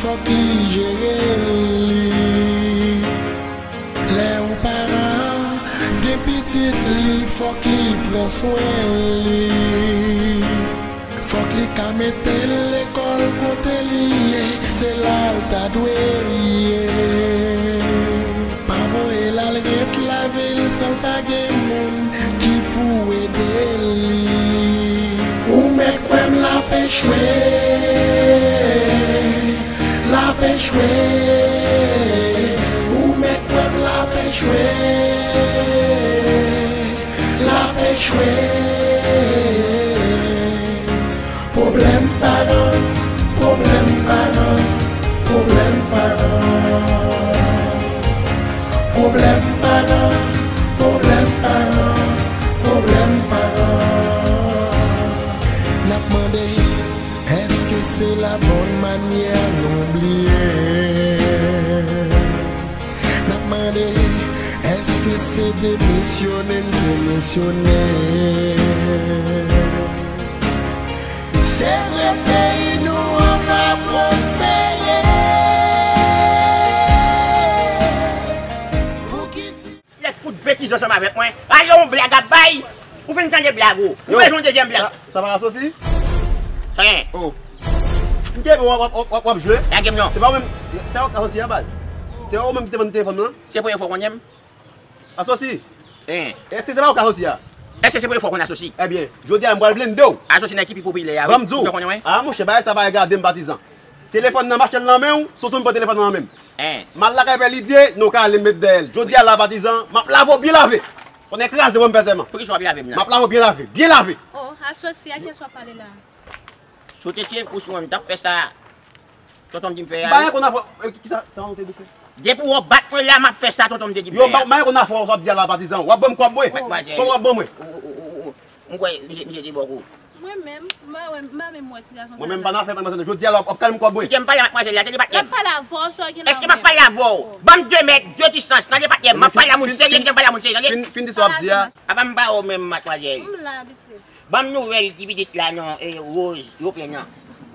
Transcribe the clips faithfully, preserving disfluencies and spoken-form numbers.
Fòk li jere li. Lè yon paran gen pitit li, fòk li pran swen li. Fòk li ka mete l lekòl kote li ye, se la l ta dwe ye. Pa voye l al ret lavil san l pa gen moun ki pou ede li. Ou mèt kwè m l ap echwe, l ap echwe. Ou mèt kwè m l ap echwe, l ap echwe. Pwoblèm paran, pwoblèm paran, pwoblèm paran. Pwoblèm paran, pwoblèm paran, pwoblèm paran. N ap mande, èske se la bòn manyè nou bliye? N ap mande, èske se demisyone n demisyone? Se vre peyi nou an pa pwospere. Pou ki ti nèg fout betize ansanm avèk mwen? Ale yon blag ap bay. Ou fin tande blag ou. Ou bezwen yon dezyèm blag? Sa, sa pa asosi? Sa gen? Oh. M kenbe w ap, w ap, w ap, w ap jwe. Lage m non. Se pa ou menm, se ou k asosi a baz? Se ou menm ki te vann telefòn nan? Se premye fwa w konnen m? Asosi. Hein. Èske se pa ou k asosi a? Èske se premye fwa w konn asosi? Ebyen, jodi a m pral blende w. Asosi nan ki pi popilè a, wi. Ban m di w. Ou te konnen, wi? A, monchè, bagay sa bagay gade m patizan. Telefòn nan m achte l nan men w, Sonson pran telefòn nan nan men m. Hein. M al lakay Pè Lidye, nou ka ale m met dèyè l. Jodi a la patizan, m ap lave w byen lave. Konnen kraze w m fè sèman. Poukisa w ap lave m la? M ap lave w byen lave, byen lave. Oh, asosi a kiyès w ap pale la? Si w te tiye m kou sou mwen, m t ap fè sa tonton m di m fè a. M pa gen konn afè, e, ki, ki sa, sa w te di fè? Depi w bat mwen la, m ap fè sa tonton m te di m fè a. Yo, m pa, m pa gen konn afè w ap di a la patizan. W ap ban m kòb mwen. Matmwazèl. Kòman w ap ban mwen? Ou, ou, ou, ou, ou, m kwè misye, misye te bò kou. Mwen menm, m pa wè, m pa menm wè ti gason sa. Mwen menm, m pa nan afè matmwazèl. Jodi a la, w ap, w ap kale m kòb mwen. Kite m pale ak matmwazèl la, tande patnè m. L ap pale avè w, sa w gen la menm. Èske m ap pale avè w? Oh. Ban m de mèt, de distans, tande patnè m. M ap pale a moun serye, kite m pale a moun serye, tande. Fin, fin di sa w ap di a. Apa m pa wè w menm, matmwazèl? M la, pitit. Ban m nouvèl ti pitit la non, e, Rose, yo plen nan.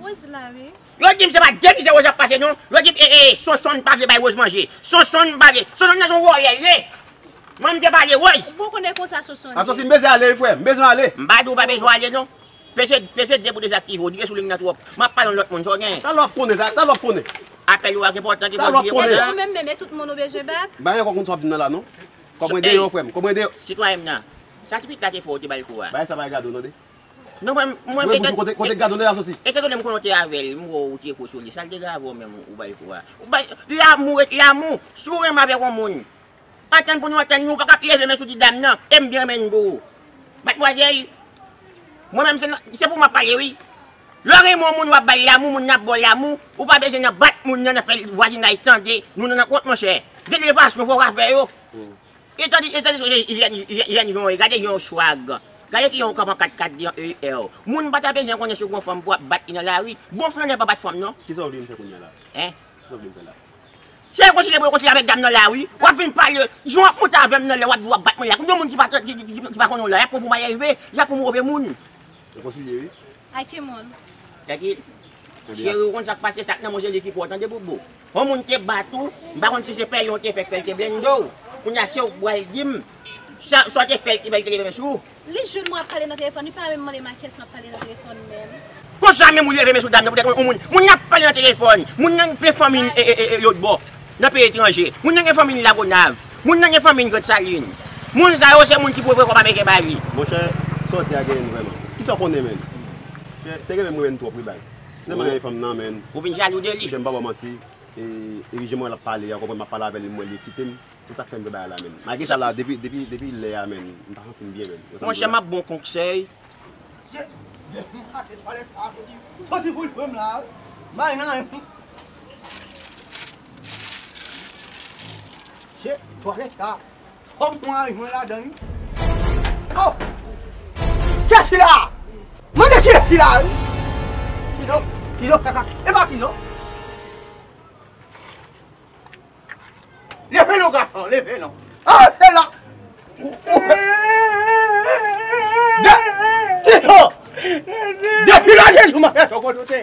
Rose la, wi. Yo di m se pa de mizè Rose ap pase non. Yo di m, e, e, Sonson pa vle bay Rose manje. Sonson pa vle. Sonson nan se yon vòlè l ye. Mwen m te pale Rose. Bon, konnen konsa Sonson ye. Asosi, m bezwen ale wi, frè. M bezwen ale. M pa di w pa bezwen ale non. P C, P C de pou dezaktive w, w rive sou liy nan twòp. M ap pale yon lòt moun, sa w gen? Talè w ap konnen, ta-, talè w ap konnen. Apèl ou a enpòtan ki fò w rive konnen. Talè w ap konnen. Ou menm menm, e tout moun ou bezwen bat? M pa gen kòb konn sa w ap di m nan la non. Kòb mwen deyò, frè m. Kòb mwen deyò. Sitwayen m nan. Sa ti pitit la te fè w te ba l kou a? Bagay sa pa gade w tande. Non, mwen, mwen, mwen, kote, kote gad w de asosi? Etandone m konnen w te avè l, m wè w te kou sou li. Sa l te gen avè w menm, ou ba l kou a? Ou ba l, lanmou ret lanmou. Si w renmen avèk yon moun, antann pou nou antann, nou pa ka ap leve men sou ti dam nan. E m byen renmen n pou ou. Matmwazèl, mwen menm se nan, se pou m ap pale wi. Lè w renmen yon moun, w ap ba l lanmou, moun nan ap ba w lanmou. Ou pa bezwen nan bat moun nan, nan fè vwazinay tande. Nou nan, nan kont, monchè. Gen de fason fò w ka fè yo. E tande, e tande, jèn, jèn, jèn jan w ye, gade jan w swag. Gade ki jan w kanpe an kat kat de an E R. Moun pa ta bezwen konnen si w gon fanm pou ap bat li nan lari. Bon flannè pa bat fanm non. Kisa w vle m fè kounye a la? Hein? Kisa w vle m fè la? Se rekonsilye pou rekonsilye avèk dam nan la wi. W ap vin pale, jan w ap monte avè m nan lè w ap di w ap bat mwen la. Konbyen moun ki pa, ki, ki, ki, ki pa konnen w la? Y ap pran w pou malelve, y ap pran w pou move moun. Rekonsilye wi. Ak ki moun? Tèt li. Cheri, ou konn sa k pase, sa k nan men w se li ki pou w tande, boubou. Yon moun te bat ou, m pa konn si se pèlen w te fè k fè l te blende w. Kounye a se ou k pral di m sa, sa w te fè l te fè l te leve men sou ou. Li jwenn mwen ap pale nan telefòn, li pa menm mande m a kiyès m ap pale nan telefòn menm. Konsa menm ou leve men sou dam nan poutèt yon moun, moun nan ap pale nan telefòn, moun nan gen fanmi l, e, e, e, e, lòt bò. Nan peyi etranje. Moun nan gen fanmi l Lagonav. Moun nan gen fanmi l Grand Saline. Moun sa yo se moun ki pou voye kòb ameriken ba li. Monchè, sa w di a genyen vrèman. Kisa w konnen menm? Monchè, se renmen m renmen twòp wi baz. Se renmen fanm nan menm. Ou vin jalou de li. Monchè, m pa ba w manti. E, e jan mwen l ap pale a, w konprann m ap pale avè l, m wè li eksite m. Se sa k fè m fè bagay la menm. Malgre sa la, depi, depi, depi lè a menm, m pa santi m byen menm. Monchè, m ap ba w konsèy. Depi m mache twalèt sa a soti, soti pou l pran m la, bay nan men m. Se twalèt sa a, fò m pran mari mwen ladan l wi. Oh! Kiyès ki la? Mande kiyès ki la wi. Kizo, Kizo kaka. E pa Kizo. Leve non gason, leve non. Ah, se la. Ou, ou. De, Kizo. Depi la Jezi mwen fè son kote w te.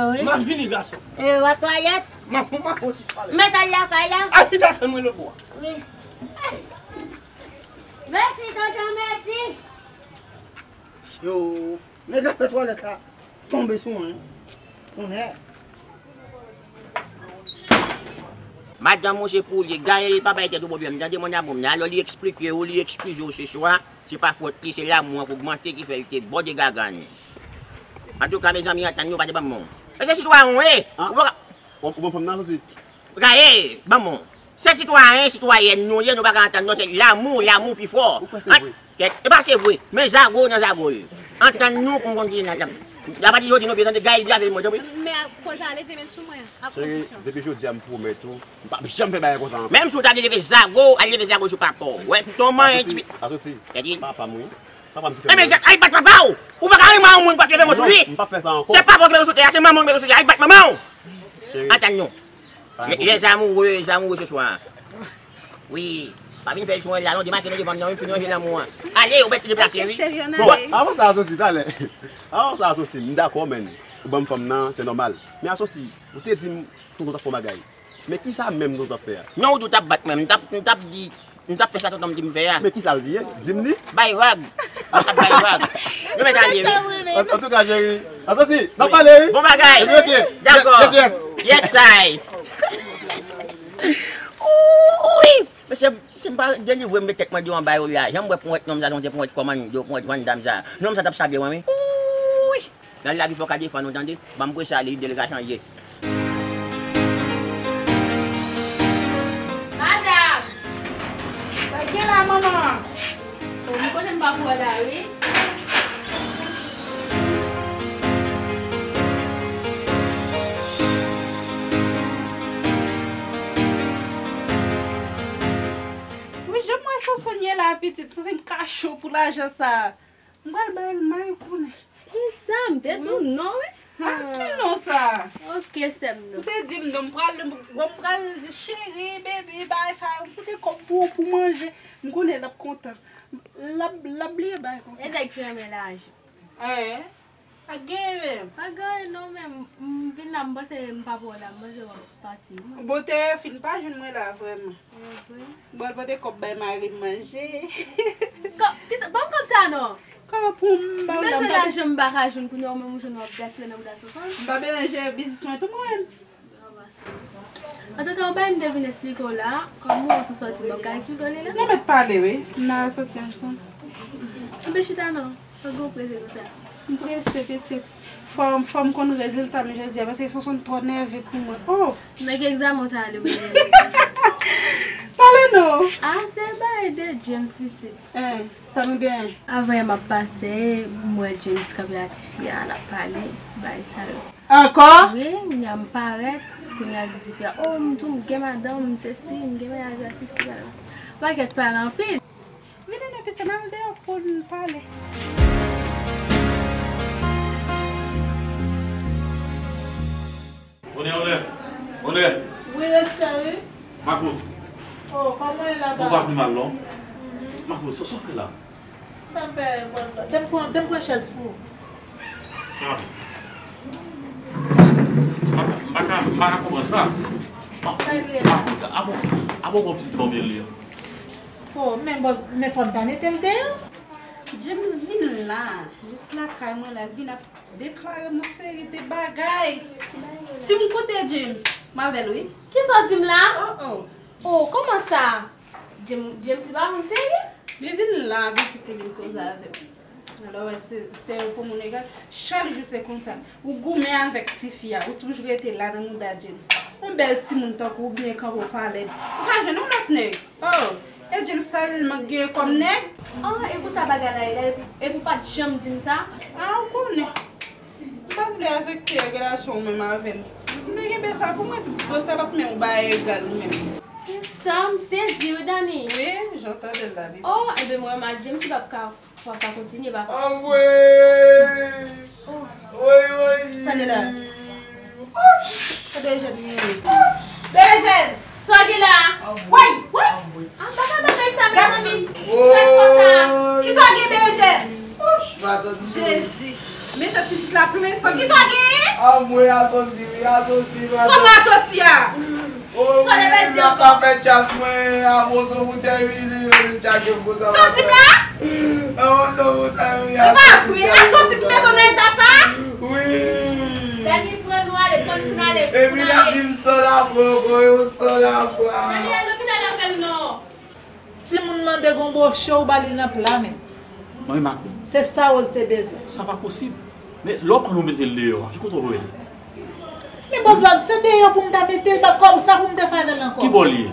yo, wi. M ap vini, gason. E, w ap twalèt? M ap, m ap fè yon ti twalèt. Mèt al lakay la? Al chita tann mwen lòtbò a. Wi. Mèsi, tonton, mèsi. Yo, nèg la fè twalèt la tonbe sou mwen. Kounye a. Madanm ou se pou li, Gaël pa bay tèt ou pwoblèm, tande mon amour, men alò li eksplike ou, li eskize w se swa, se pa fòt li, se lanmou an k ogmante ki fè l te bòde gagann. Antouka, mezanmi, antann nou, pa te ban m non. E se sitwayen w ye. Ah. Ou pa ka... Ou, ou ban fanm nan osi? Gaël, ban m non. Se sitwayen, sitwayèn nou ye, nou pa ka antann non, se lanmou, lanmou pi fò. Ou kwè se vre? Kèt, e pa se vre, men zago nan zago l. Antann nou pou m konn ki nan. Apati jodi nou vle tande Gaël brave mwen, tanpri. Men a koz a leve men sou mwen, a kondisyon. Cheri, depi jodi a m pwomèt ou, m p ap janm fè bagay konsa ankò. Menm si w ta vle leve zago, al leve zago sou papa w. Wè, piton manyen ti... Asosi, asosi. Papa m wi. Papa m ki fè... Enben, al bat papa w! Ou pa ka renmen yon moun k ap leve men sou li! Non, m p ap fè sa ankò. Se papa w ki met w sou tè a, se manman w ki met w sou tè a, al bat manman w! Cheri. Antann nou. Lè, lè zamoure, zamoure se swa. Wi. Pa vin fè l sou mwen la non, demake nou devan m nan, wi, m fin ranje lanmou an. Ale, ou mèt deplase, wi. Bon, avan sa, Asosi, talè. Avan sa, Asosi, m dakò, men ou ban m fanm nan, se nòmal. Men Asosi, ou te di m tonton t ap fè yon bagay. Men kisa menm tonton t ap fè a? Non, ou di w t ap bat mwen, m t ap, m t ap di, m t ap fè sa tonton m di m fè a. Men kisa l di, en? Di m li. Bay vag. Mwen t ap bay vag. Nou mèt ale, wi. An, antouka, cheri. Asosi, n ap pale, wi. Bon bagay. Epi, ok. Dakò. Yes, yes. Yes, I. Wi. Mesye, si m pa delivre m met tèt mwen deyò anba yo la, jan m wè ponyèt nonm sa, se yon ponyèt kòmando, ponyèt vanndam sa. Nonm sa t ap sable mwen, wi. Wi. Nan lavi fò w ka defann ou, tande. Ban m prese ale, ide l ka chanje. Madanm! Sa k gen la, manman? O, m konnen m pa pou wè la, wi. Wi, jan m wè Sonsonn ye la, pitit, sanse m ka cho pou lajan sa. M pral bay l may kounye. Kisa? M te di w non, wi. A, ki non sa? Ok, sè m non. Ou te di m non, m pral, bon, m pral di cheri, baby, bagay sa yo, m pote kòb pou ou pou manje. M konnen l ap kontan. L ap, l ap bliye bagay konsa. E nèg ki renmen lajan. Enhen. Pa genyen menm. Pa genyen non, men m vin la, m panse m pa pou wè w la, m panse w ap pati. Bon, te fin pa jwenn mwen la, vrèman. Bon, l pote kòb bay mari m manje. Kò-, kisa, ban m kòb sa non. Kòman pou m ba w la? M bezwen lajan, m pa ka jwenn, kounye a ou menm ou jwenn w ap gaspiye nan bouda Sonsonn. M pa bezwen jere biznis mwen tou mwen. Antouka, yon bagay m te vin eksplike w la, kòm ou sou sòti, m ap ka eksplike w li la? Nou mèt pale, wi. M nan sòti ansanm. Anben chita non. Sa w gen w prese konsa? M prese, pitit. Fò, fò m konn rezilta m jodi a, paske Sonsonn twò nève pou mwen. Oh! Nan ki egzamen w ta ale pou rezilta? Pale non! A, se bagay de James, pitit. Hein, sa nou genyen? Avan yè m ap pase, m wè James kanpe a tifi a, l ap pale, bagay sa yo. Ankò? Wi, kounye a m parèt, kounye a l di tifi a, oh, m tou, m gen madanm, m sesi, m gen mennaj la, sesi, la. Pakèt pale anpil. Vini non, pitit, n al deyò pou n pale. Onè, onè, onè. Wi, respè, wi. Makout. Oh, kòman w ye laba? Mwen pa pi mal, non. Makout, sa, sa w fè la? Sa m fè, bòs la? Te m pran, te m pran chèz pou ou. Ah. M pa ka, m pa ka, m pa ka konprann sa. Sa l ye la? Makout, a bon, a bon, bon, pitit konbyen l ye? Oh, men bòs, men fò m ta mete l deyò. James vin la, jis lakay mwen la, l vin ap deklare m yon seri de bagay. Si m koute James, m avè l wi. Kisa w di m la? Oh, oh. Oh, kòman sa? James, James se pa moun serye? Li vin la, pitit, li vin koze avè m. Alò, wè, se, se pou moun egal. Chak jou se konsa. Ou goumen avèk tifi a, ou toujou rete la nan mouda James. Yon bèl timoun tankou ou byen kanpe w pa lèd. Ou ka jwenn yon lòt nèg. Oh, e James sa l mank gen kòm nèg? Ah, e konsa bagay la ye la, epi, epi w pa t janm di m sa? Ah, ou konnen. M pa t vle afekte relasyon ou menm avè m. M te genbe sa pou mwen, dosye pa t menm yon bagay egal ou menm. Sa, m sezi wi, Dani. Wi, jan tande l la, li di. Oh, enben mwen, m ak James, li p ap ka, w ap ka kontinye, papa. Anmwey! Oh. Woy, woy! Sa de la? Sa de jèn li ye? Bejèn! Sa gen la? Woy! Woy! An pa ka bagay sa, mezanmi. Sa k fè sa? Kisa gen, Bejèn? Jezi! Men tèt pitit la plen san. Kisa gen? Anmwey, asosi wi, asosi wi. Kòman asosi a? Oh, wi, nan ka fè tchas mwen, avans yon boutèy wi, li, li tchake m konsa. Sa w di m la? Avans yon boutèy wi. E pa vre, asosi ki mete w nan eta sa? Wi. Dani, pran nou ale, pran nou ale. Epi l ap di m san lafwa ankò, yo san lafwa. Dani, al lopital avè l non. Timoun mande gon bwoche, ou ba li l nan pla men. Manmi Makou. Se sa Rose te bezwen. Sa pa posib. Men lè w pran l ou mete l deyò a, ki kote w voye l? Men bòs bab, se deyò pou m ta mete l, bab, kòm sa pou m te fè avè l ankò. Ki bò l ye?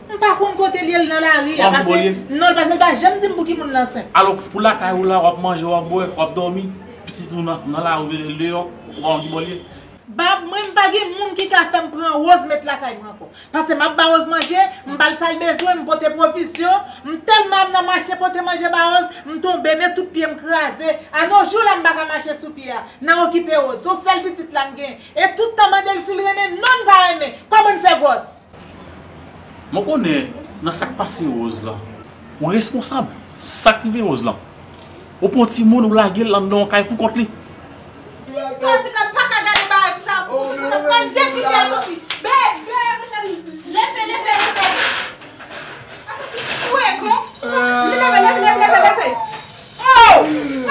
M pa konn kote l ye, l nan lari a. Ou pa konn ki bò l ye? Non, l pase, l pa janm di m pou ki moun l ansent. Alò, pou lakay ou la, w ap manje, w ap bwè, w ap dòmi, pitit ou nan, nan lari, ou mete l deyò, ou pa konn ki bò l ye? Bab, mwen m pa gen moun ki ka fè m pran Rose met lakay mwen ankò. Paske m ap ba Rose manje, m ba l sa l bezwen, m pote pwovizyon, m tèlman al nan mache pote manje ba Rose, m tonbe, men tout pye m kraze. A no jou la m pa ka mache sou pye a. Nan okipe Rose, se yon sèl pitit la m gen. E tout tan mande l si l renmen, non l pa renmen. Kòman n fè gwòs? Mwen konnen nan sa k pase Rose lan, ou responsab sa k rive Rose lan. Ou pran timoun, ou lage l anndan yon kay poukont li. Kisa w di m la, m pa ka gade bagay sa. Ou konn sa pral detwi pye asosi. Be, be, mechan. Leve, leve, leve. Asosi, ou e kon. Leve, leve, leve, leve, leve. Oh!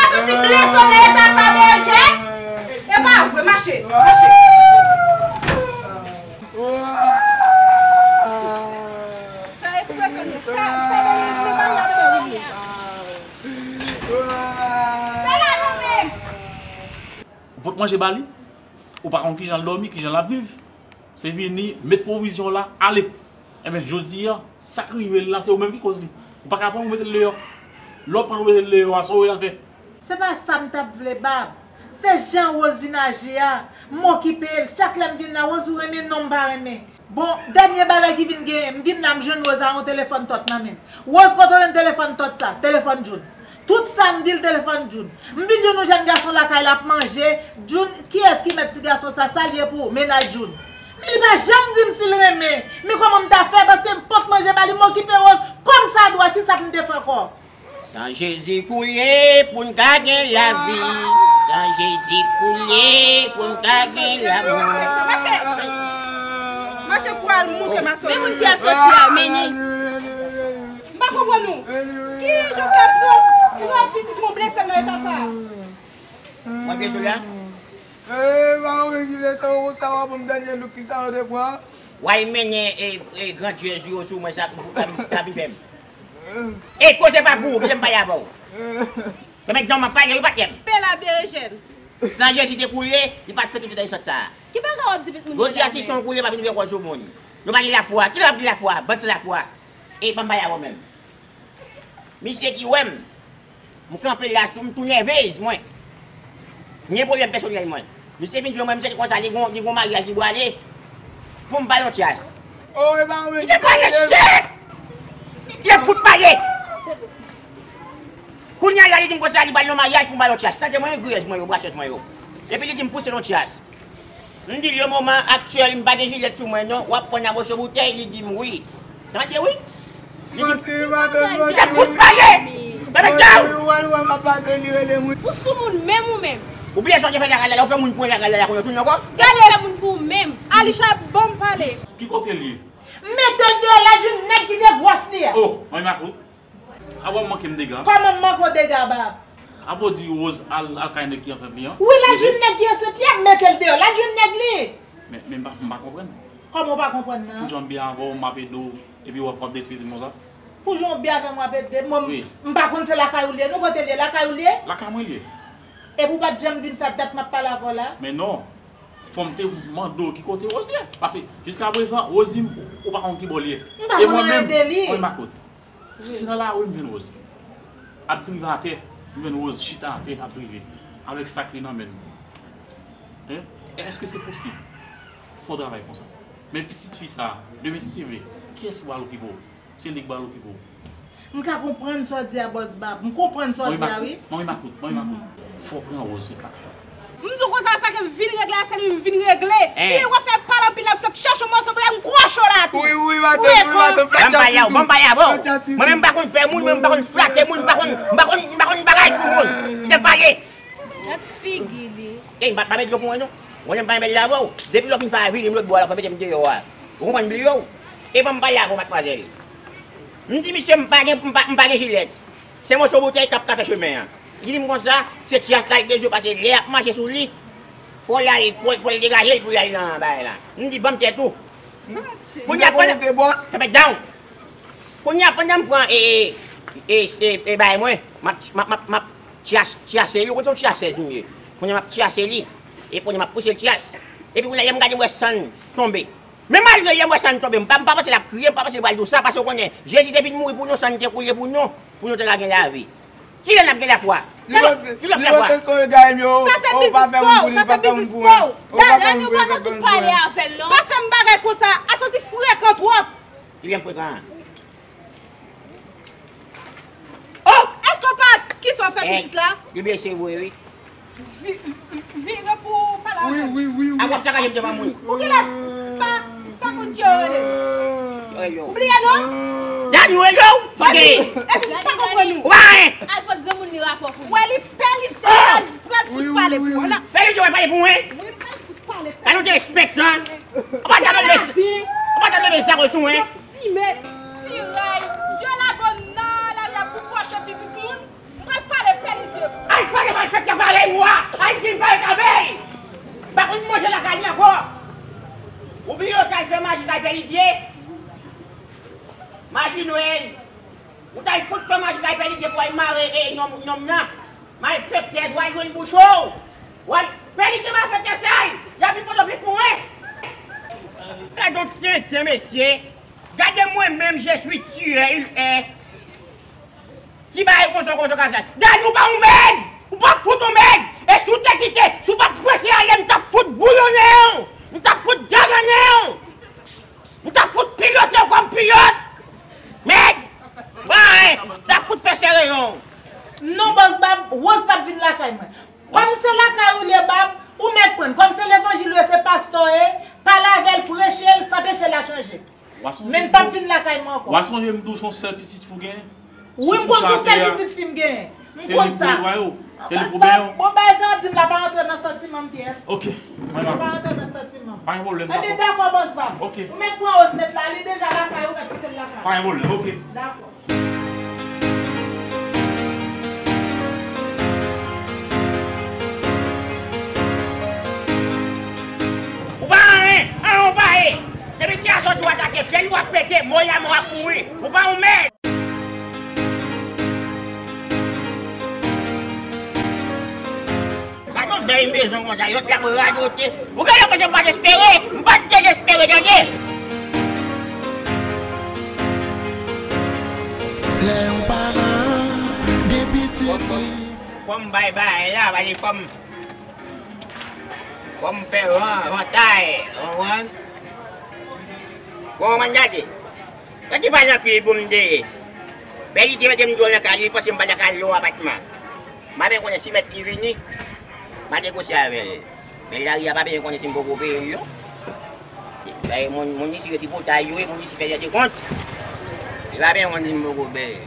Asosi blese w nan eta sa, Bejèn. E pa vre, mache, mache. Sa e frekan, fè, fè bagay, fè bagay ap fè wi. Fè la nou menm. Ou pot manje ba li? Ou pa konn kijan l dòmi, kijan l ap viv? Se vini, met pwovizyon la, ale. Enben, jodi a, sa k rive l la, se ou menm ki koz li. Ou pa ka pran l ou mete l deyò. Lè w pran l ou mete l deyò a, sa w wè y al fè? Se pa sa m t ap vle, bab. Se jan Rose vin aji a. M okipe l. Chak lè m vin la, Rose, ou renmen? Non, m pa renmen. Bon, dènye bagay ki vin genyen, m vin la, m jwenn Rose a yon telefòn tòt nan men m. Rose, kote w jwenn telefòn tòt sa? Telefòn June. Tout sa m di l, telefòn June. M vin jwenn yon jèn gason lakay la ap manje. June, kiyès ki mèt ti gason sa? Sa l ye pou ou? Mennaj June. Men li pa janm di m si l renmen. Men kòman m ta fè? Paske m pot manje ba li, m okipe Rose kòm sa dwa, kisa pou m te fè ankò? San Jezi koulye pou n ka gen lavi. San Jezi koulye pou n ka gen lanmou. Mache, mache pou al moute m asosi. Men moun ki asosi a, men li. M pa konprann ou. Ki jan w fè pran yon pitit mwen blese l nan eta sa? Mwen blese w la? E pa ou menm ki blese w konsa, w ap ban m dènye louk, kisa w te pran? W al mennen e, e, grandyèz yo sou mwen, sa, sa vin fè m. E koze pa pou ou, kite m pale avè w. Fè m dan m ap pale, wi patnè m. Pe la Bejèn. San Jezi te koule, li pa t fè tout eta sòt sa. Ki bagay w ap di pitit moun yo la menm? Jodi a si son koule, pa vin fè kò sou moun. Nou pa gen lafwa. Kilè w ap gen lafwa? Bann san lafwa. E ban m pale avè w menm. Misye ki wè m, m kanpe la sou m tou nèvez mwen. M gen pwoblèm pèsonèl mwen. Misye vin jwenn mwen, misye di konsa li gon, li gon maryaj li pwale pou m ba l yon tyas. Oh, e pa mwen ki te pale, shit! Li ap fout pale! Kounye a la, li di m konsa li ba l yon maryaj pou m ba l yon tyas. Tande mwen, griyèz mwen yo, brasyèz mwen yo. Epi li di m pouse l yon tyas. M di l, yo moman aktyèl, m pa gen jilèt sou mwen non, w ap pran nan moso boutèy, li di m wi. Tande wi. Li di, manti, manti, manti. Li t ap fout pale. Fèmen dlo. Wi, wi, wi, m ap pase, li rele m wi. Ou sou moun menm ou menm. Ou bliye sa w te fè lakay la, la ou fè moun pran lakay la, la kounye a tounen ankò. Gade fè moun pou ou menm. Alisha, ban m pale. Ki kote l ye? Mete l deyò, l al jwenn nèg ki te gwòs li a. Oh, manmi Makout. Apa w manke m dega? Kòman m manke w dega, bab? Apa w di Rose al, al kay nèg ki ansent li an? Wi, l al jwenn nèg ki ansent li a, mete l deyò. L al jwenn nèg li. Men, men m pa, m pa konprann. Kòman w pa konprann nan? Pou jan m byen avè w, m ap ede w, epi w ap, w ap derespekte m konsa? Pou jan w byen avè m w ap ede m, mwen, m pa konn se lakay ou l ye, non, kote l ye, lakay ou l ye? Lakay mwen l ye. Epi w pa t janm di m sa dat m ap pale avè w la? Men non, fò m te mande w ki kote Rose ye. Paske jiska prezan, Rose di m, ou pa konn ki bò l ye. M pa konn anyen de li. Mwen, Makout, si nan lari m jwenn Rose ap drive atè, m jwenn Rose chita atè ap drive avèk sak li nan men l. Hein? Èske se posib? Fè yon travay konsa. Men pitit fi sa, demen si Dye vle, kiyès ki pral okipe w? Se li k pral okipe w. M ka konprann sa w di a, Bòs Bab. M konprann sa w di a, wi. Manmi Makout, manmi Makout. Fò w pran Rose met lakay ou. M di w konsa, sa ke m vin regle a, se li m vin regle. Si w fè pale anpil, l ap fèk chèche yon mòso byen, m kwoche w la tou. Wi, wi, matant, wi, matant. Ban m pale a w, ban m pale a w. Mwen menm m pa konn pè moun, mwen menm m pa konn flate moun, m pa konn, m pa konn, m pa konn bagay sou moun. Kite pale. Gad figi li. Ey, m pa, pa met dlo pou mwen non. Mwen menm pa renmen l avè w. Depi lè w fin fè avili m lòt bò a la, fò w mete m deyò a. Ou konprann, bliye w. E ban m pale avè w, madmwazèl. M di misye m pa gen, m pa, m pa gen jilèt. Se mòso boutèy k ap ka fè chemen an. Li di m konsa, se tiyas la li bezwen pase lè y ap mache sou li. Fò l ale, fò, fò l degaje l pou l al nan bagay la. M di ban m tèt ou. Kounye a pandan, fèmen dan w. Kounye a pandan m pran e, e, e, e, e bagay mwen, m ap, m ap, m ap, m ap tiyas, tiyase li, ou konn se yon tiyasèz m ye. Kounye a m ap tiyase li. E kounye a m ap pouse l tiyas. Epi kounye a lè m gade m wè san l tonbe. Men malgre lè m wè san l tonbe, m pa, m pa panse l ap kriye, m pa panse l pral di w sa, paske w konnen, Jezi te vin mouri pou nou, san l te koule pou nou, pou nou te ka gen lavi. Kilè n ap gen lafwa? Kilè, kilè n ap gen lafwa? Sa se biznis pa w, sa se biznis pa w. Daniel, nou pa nan tout pale avè l non. Pa fè m bagay konsa, Assanti frekan twòp. Kilè m frekan an? Oh! Èske w pa kisa w fè pitit la? Li blese vre wi. Vi-, vire pou w pale avè l. Wi, wi, wi, wi. A w ap sakaje m devan moun. Ou genlè pa, pa konn ki yo rele. Ou bliye non? Dani, ou rele w? Sa w genyen? Epi m pa konprann ou. Ou pa anyen. Al pot granmoun li rapò pou li. Wè li pè li di l pral fout pale pou ou. Pè li di w pale pou mwen? Wi, pral fout pale. Gade yon derespektan. Ou pa ta leve, ou pa ta leve sa sou mwen. Simen, sirèy, yo lage w nan lari a pou kwoche pitit moun. M pral pale pè li di. Al pale malfektè parèy ou a. Al di l parèt avè l. M pa konn manje lakay li ankò. Ou bliye w t al fè maji kay pè Lidye? Maji nwèz. Ou t al fout fè maji kay pè Lidye pou al mare e nonm, nonm nan. Malfektè, w al jwenn bouch ou. W al, pè Lidye malfektè sal. Y ap vin foto pli pou mwen. Gade yon tenten mesye. Gade mwen menm, je suis tueur, il est. Ti bagay konsa, konsa, konsa. Dani, ou pa yon mèg! Ou pa fout yon mèg! E si w te kite, si w pa t prese ale, m t ap fout bouyonnen w! M t ap fout dagannen w! M t ap fout pilote w kòm pilòt! Mèg! Wi! M t ap fout fè sere yon! Non, bòs Bab, Rose p ap vin lakay mwen. Kòm se lakay ou l ye, Bab, ou mèt pran l. Kòm se levanjil ou ye, se pastè w ye, pale avè l, preche l, sa anpeche l a chanje. Men l p ap vin lakay mwen ankò. W a sonje m di w se yon sèl pitit fi w genyen? Wi, m konn se yon sèl pitit fi m genyen. M konn sa. Se li pou netwaye w. Se li pou benyen w. Bon, bagay sa w ap di m la pa rantre nan santiman m pyès. Ok. Mwen pa rantre nan santiman m. Pa gen pwoblèm. Ebyen, dakò, bòs Bab. Ok. Ou mèt pran Rose mèt la, li deja lakay ou, mèt kite l lakay ou. Pa gen pwoblèm, ok. Dakò. Ou pa anyen, anyen ou pa ye. Depi se aswè si w atake, fyèl ou ap pete, mò y a mò ap mouri. Ou pa yon mèg. Gade yon bèl mezon konsa, yo t ap radote. Ou genlè panse m pa t espere? M pa t dezespere, tande! Lè yon paran gen pitit li. Fò m bay bagay la, pale fò m, fò m fè van, vantay, ou konprann? Ou konprann, gade. Gade pa nan pye pou m te ye. Bèl ide mete m dwòl nan kay li, li panse m pa nan kay li yon apatman. M pa menm konnen si mèt li vini. M a negosye avè l. Men lari a pa menm konnen si m poko peye l non. Bay moun, moun isi yo tripotay yo, e moun isi fè jete kont. Li pa menm konnen si m poko peye l.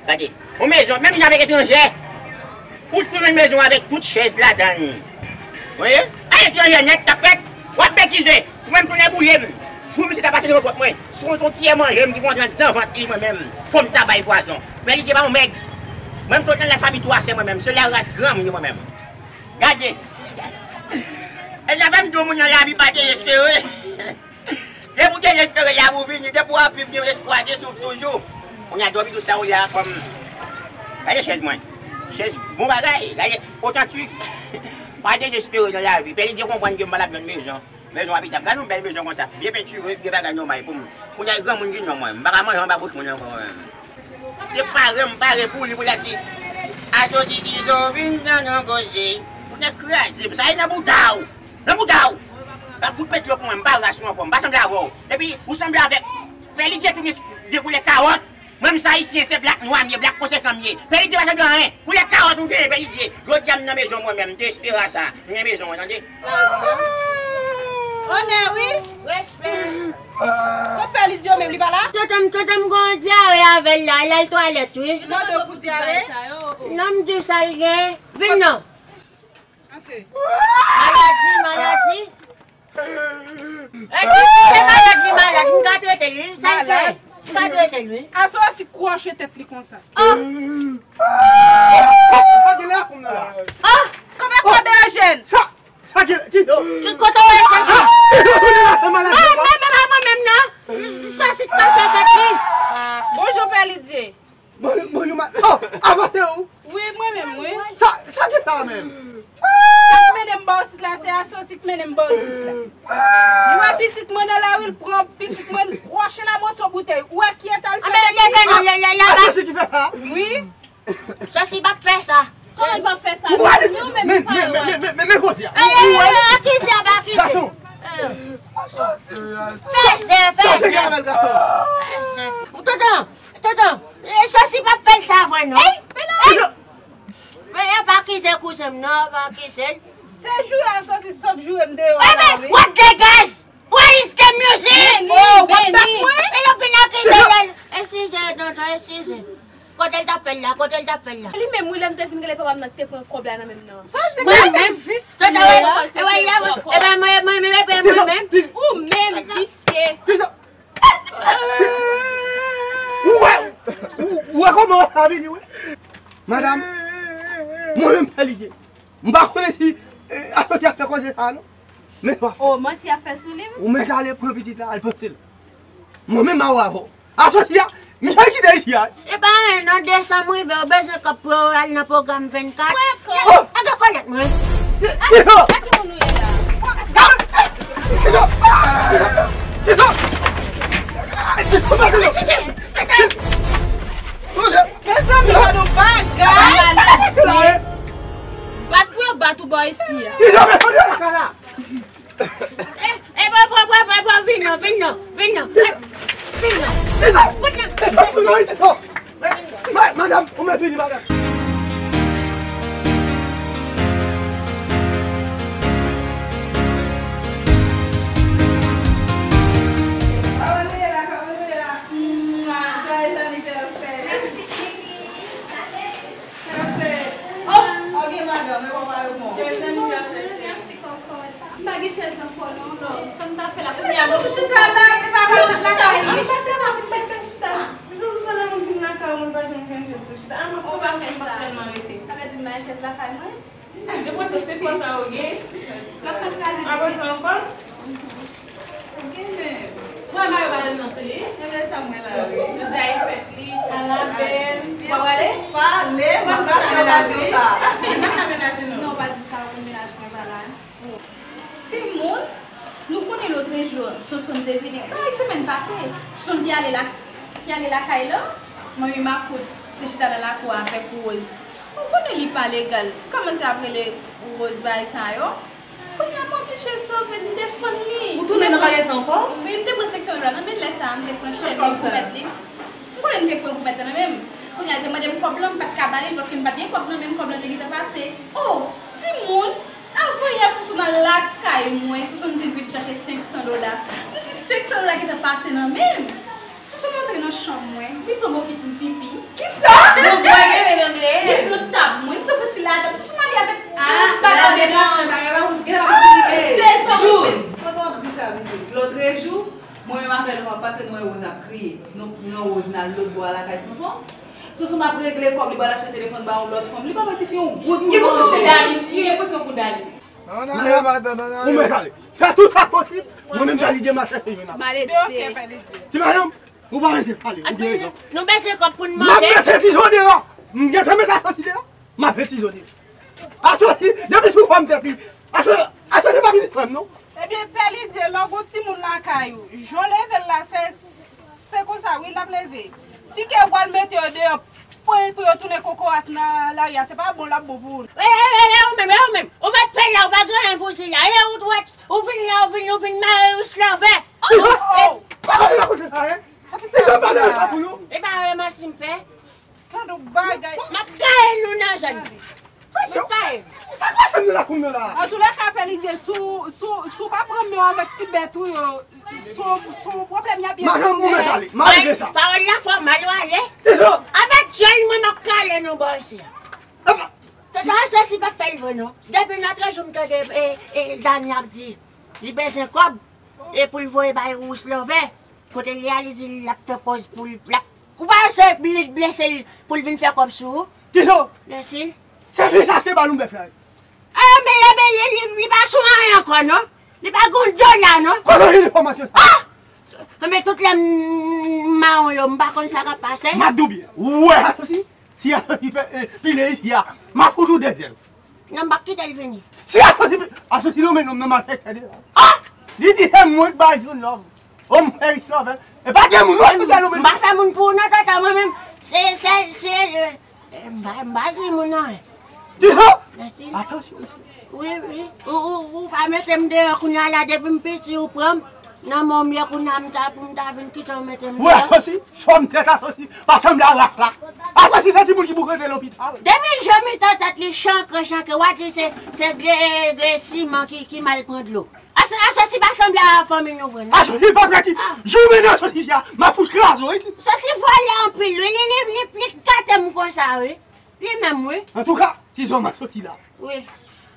Gade. Yon mezon, menm jan avèk etranjè. Ou tou jwenn mezon avèk tout chèz ladann. Wi. A etranjè nèt k ap fèt. W ap betize. Ou menm tounen boule m. Jou misye ta pase devan pòt mwen. Si w, si w kiyè manje m ki pou antre anndan vant li mwen menm. Fò m ta bay pwazon. Men li te pa yon mèg. Mwen m sot nan lafanmi twa sè mwen menm. Se laras granm li mwen menm. Gade. E sa fè m di w moun nan lavi pa dezespere. Depi w dezespere, lavi w vini. Depi w ap viv, gen espwa, gen souf toujou. Kounye a, dòmi tou sa ou ye a kòm. Gade chèz mwen. Chèz bon bagay. Gade, otantik. Pa dezespere nan lavi. Pè Lidye konprann ke m pa t ap jwenn mezon. Mezon abitab. Gade yon bèl mezon konsa. Byen pentire, gen bagay nòmal pou m. Kounye a, granmoun vin non mwen. M pa ka manje anba bouch moun ankò. Se pare m pare pou li, pou l ap di, Asosi Izo vin nan yon koze. Ou te kraze m. Sa e nan bouda w. Nan bouda w. Pa fout met dlo pou mwen, m pa ras ou ankò, m pa sanble avè w. Epi, ou sanble avèk Pè Lidye tounis de koulè kawòt. Mwen, m se ayisyen, se blak nwa m ye, blak konsekan m ye. Pè Lidye pa sanble anyen. Koulè kawòt ou genyen, Pè Lidye. Jodi a, m nan mezon mwen menm, m te espere sa. M nan mezon mwen, tande. Onè, wi. Respè. Kot Pè Lidye menm, li pa la? Tonton m, tonton m gon dyare avè l la, l al twalèt, wi. Li te mande w pou dyare? Non, m di w sa l gen. Vin non. Ok. Maladi, maladi. E si, si se malad li malad, m ka trete l, wi. Sa l fè? M ka trete l, wi. Aswè si kwoche tèt li konsa. Oh! Sa, sa gen la kounye a la. Oh! Kòman kòbe Ejèn? Sa, sa gen, ki, ki kote w wè sa, sa? Ki kote w wè sa, malad? Ah, mwen menm, ah, mwen menm, non. Sa si k pase tèt li. Bonjou, Pè Lidye. Bon, bon, nou ma-, oh, avanse ou? Wi, mwen menm, wi. Sa, sa ki sa menm? Sa k mennen m ba w sit la, se Asosi k mennen m ba w sit la. Li wè pitit mwen nan lari, l pran pitit mwen, l kwoche l a moso boutèy. Ou wè ki eta l fè tèt li? Asosi ki fè sa? Wi. Asosi p ap fè sa. Kòman l p ap fè sa? Nou menm, nou pa wè. Men, men, men, men, men, kote a? Akize, ap akize. Gason. Fè sè, fè sè. Fè sè. Tonton, Tonton, e, Asosi p ap fè l sa vre non. Ey, men non. Men, e pa akize kouzen m non, pa akize l. Se joure Asosi sot joure m deyò la, wi. What the guys? What is the music? Beni, oh, what the Beni. E yo vin akize l. Eskize, tonton, eskize. Kote l t ap fè l la? Kote l t ap fè l la? Li menm, wi, lè m te vin rele papa m nan, ki te pran kòb la nan men m nan. Sa di mwen menm, visye. Tonton, e, e, e, e, e, mwen, mwen, mwen, mwen, mwen, mwen. Ou menm, visye. Ou wè, ou, ou wè kòman w ap vini, wi. Madanm, mwen menm Pè Lidye. M pa konnen si, eh, Asosi ap fè koze sa, non. Men w ap fè. Oh, manti ap fè sou li, wi. Ou mèt ale pran pitit la, al panse l. Mwen menm m a wè avè w. Asosi a, misye kite isi a. E pa anyen non, desanm rive, ou bezwen kòb pou w al nan pwogram vennkat. Pran kòb. Oh! Ata kòlèt mwen. Ki, ki sa? Gade ki moun ou ye la. Ki sa? Ki sa? Ki sa? Mezanmi, gade yon bagay. Bat pou yo bat ou bò isi a. Ki sa, men, kote la, la? E, e, bon, bon, bon, bon, bon, vin non, vin non, vin non, e, vin non. Vin non. Fout non. E, fout non, e, non. E, ma-, madanm, ou mèt vini, madanm. Kòman nou ye la, kòman nou ye la? Mwa. Joyeux anniversaire. Mèsi, cheri. Oh, ok, madanm, e papa yo bon. Joyeux anniversaire, cheri. Mèsi, kokos. M pa gen chèz ankò non, love. Sa m ta fè la? Kounye a, nou chita la, e pa nou chita la. An, sa chita, sa chita. Depi sou tan moun vin lakay ou, moun pa janm jwenn chèz pou chita. A, mwen pa fè sa. Tèlman rete. Sa vle di m pa gen chèz lakay mwen? Depi se se kwa sa ou gen? Lòt chan kraze. Apre sa ankò? Ou gen men. Mwen, mayo pa nan sou li. Enben sa mwen la, wi. Jodi a e fèt li. A la bèl. Ou pa prale? Pale, mwen pa fè la jou sa. Mwen pa fè menaj non. Non, pa di sa, ou menaj mwen pa la. Timoun, nou konnen lotrejou, Sonsonn te vini. Bagay semèn pase, Sonsonn te ale la, te ale lakay lan, manmi makout te chita nan lakou avèk Rose. Ou konnen li pa legal. Kòmanse ap rele Rose bagay sa yo. Kounye a, m oblije sove, m defann li. Ou tounen nan bagay sa ankò? Wi, m te pran senk san dola nan men l lè sa a, m te pran chèn li pou mèt li. M konnen m te pran pou mèt la nan men m. Kounye a, l te mande m kòb lan, m pa t ka ba li l, paske m pa t gen kòb nan men m, kòb lan te gentan pase. Oh, timoun! Avan yè, Soso nan lakay mwen, Soso m di l vin chache senk san dola. M di senk san dola gentan pase nan men m. Soso m antre nan chanm mwen, li pran bokit m pipi. Kisa? Nan bwè gele nan dèyè. Li pran tab mwen, li pran fouti ladan. Soso m ale avèk tout bagay nan men m. Se sa m di. Pandan w ap di sa, vini. Lòtrejou, mwen menm avè l, nou ap pase, nou wè Rose ap kriye. Nou pran Rose n al lòtbò a lakay Sonson. Sonson ap regle kòb, li pral achte telefòn ba yon lòt fanm. Li pa mwen tifi yon goud pou manje. M gen enpresyon se Dani, m gen enpresyon pou Dani. Ou mèt ale. Fè tout sa posib. Mwen menm, Pè Lidye, m a chèche jwenn avè l. Maledikte. Ti madanm, ou pa bezwen pale, ou gen rezon. Nou bezwen kòb pou n manje. M ap mete Tizo deyò. M gentan mete Asosi deyò. M ap mete Tizo deyò. Asosi, depi sou fòm tèt li. Asosi, Asosi pa pitit frè m, non. Ebyen, Pè Lidye, lè w gon timoun lakay ou, jan w leve l la, se, se konsa, wi, l ap leve. Si ke w al mete yo deyò, pou, pou yo tounen kokorat nan lari a, se pa bon l ap bon pou ou. E, e, e, e, ou menm, e, ou menm. Ou mèt fè l la, ou pa gen anyen pou di la. E, ou, ou, ou vin la, ou vin, ou vin mare Rouslove. Oh, oh, oh. Pa konn la kote sa, hein? Sa fè sa pale sa pou nou. E pa wè masin fè. Kado bagay. M ap gaye nou nan zòn. Mwen se ou. Sa k pase m nan lakou m nan la? Antoulèka, Pè Lidye, si w, si w, si w pa pran men w avèk ti bèt ou yo, se yon, se yon pwoblèm y ap gen. Madanm, ou mèt ale. M a regle sa. Pawòl la fò, m ale, w ale. Avèk djòl mwen, m ap kale nou bò isi a. Tata Asosi p ap fè l vre non. Depi lòt jou m tande, e, e, Dani ap di li bezwen kòb e pou l voye bay Rouslove. Kote l ye a, li di l ap fè pòz pou l, l ap Ou pa wè se li k blese l pou l vin fè kòb sou ou? Tizo! Lèsil. Se fi sa k te ba nou bèf la wi. Ah, men, men li, li, li pa sou anyen ankò non. Li pa gon dola non. Kote w jwenn enfòmasyon sa? Ah! Men tout lè m mawon yo, m pa konn sa k ap pase. M ap di w byen. Ou wè Asosi? Si Asosi fè, eh, pile isi a, m ap fout ou dezyèm. Non, m p ap kite l vini. Si Asosi, Asosi nonmen nonm nan malfektè de la. Ah! Li di se mwen k ba l yon nòm. O mwen Rouslove. E pa gen moun wè misye nonmen. M pa fè moun pou ou non, tonton, mwen menm. Se, se, se, eh, eh, m pa, m pa di moun anyen. Di sa? Mèsi. Atansyon. Wi, wi. Ou, ou, ou pa mete m deyò kounye a la, depi m piti ou pran m. Nan men w m ye kounye a, m ta, pou m ta vin kite w mete m deyò. Ou wè Asosi, fòm tèt Asosi pa sanble a ras la. Asosi se timoun ki pou rete lopital. Depi je mitan tèt li chanke, chanke, w a di se, se gre, gre siman ki, ki mal pran dlo. Aso-, Asosi pa sanble a fanmi nou vre non. Asosi pa prèt. Jou m mennen Asosi isi a, m ap fout kraze w wi. Asosi vòlè anpil wi, li, li, li, li gate m konsa wi. Li menm wi. Antouka, Tizo, m ap soti la. Wi.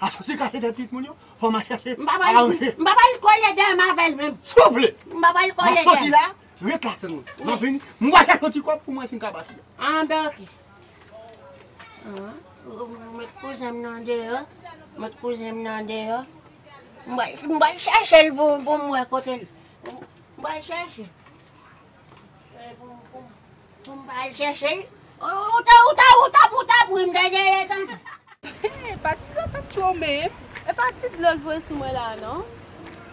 Asosi kache tèt pitit moun yo. Fò m al chèche. M pa pral, m pa pral kole dèyè m avè l menm. Souple. M pa pral kole dèyè m. M ap soti la, ret la sèlman. M ap vini, m pral chèche yon ti kòb pou mwen si m ka pase. Ah, ben, ok. Ah, m met kouzen m nan deyò. M met kouzen m nan deyò. M pral, m pral chèche l pou, pou m wè kote l. M pral chèche. Eh, pou, pou, pou m pral chèche l. Ou, ou ta, ou ta, ou ta, ou ta pri m tande tande. Patizan t ap tchome. E pa ti dlo l voye sou mwen la non.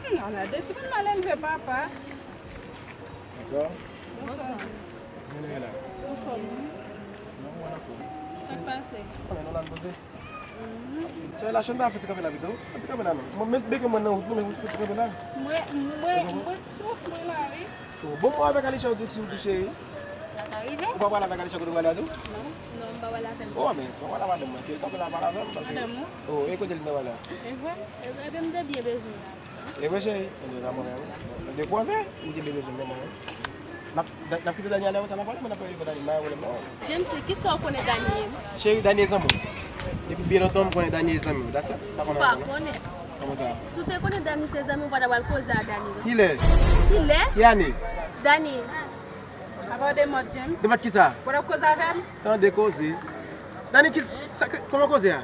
Hmm, ala de timoun mal elve papa. Bonswa. Bonswa. Mwen la. Anfòm wi. Non, mwen anfòm. Sa k pase? Anben, nou la n poze. Sè la, chanm ta fè ti kanpe la pito. Fè ti kanpe la non. Mwen met beke mwen nan wout, mwen met wout fè ti kanpe la. Mwen, mwen, mwen sou wout mwen la wi. Oh, bon, mwen avèk Alisha ou tou, tou, tou cheri. Sa ka rive. Ou pa pale avèk Alisha kote ou prale a tou? Non, non, m pa pale avè l. Oh, men, se pa pale avè madanm mwen, ke l kanpe la pale avè m, paske. Madanm ou? Oh, e kote l nan la? E vre? E, e, m te byen bezwen la. E vre, cheri? Ebyen, ta mwen menm. De kwaze, ou te byen bezwen mwen menm. N ap, n ap kite Dani ale konsa, n ap pale, mwen n ap pale de Dani, m pa gen pwoblèm non. James, kisa w konnen Dani ye? Cheri, Dani e zanmi w. Depi byen lontan, m konnen Dani e zanmi w. That's it. Pa konnen anyen non. Ou pa konnen? Kòman sa? Si w te konnen Dani se zanmi w, ou pa ta pral koze a Dani non. Kilè? Kilè? Ki ane? Dani. Apa w de mòd, James? De mòd kisa? Ou pa t ap koze avè m? Tande koze. Dani, ki, sa, kòman koze a?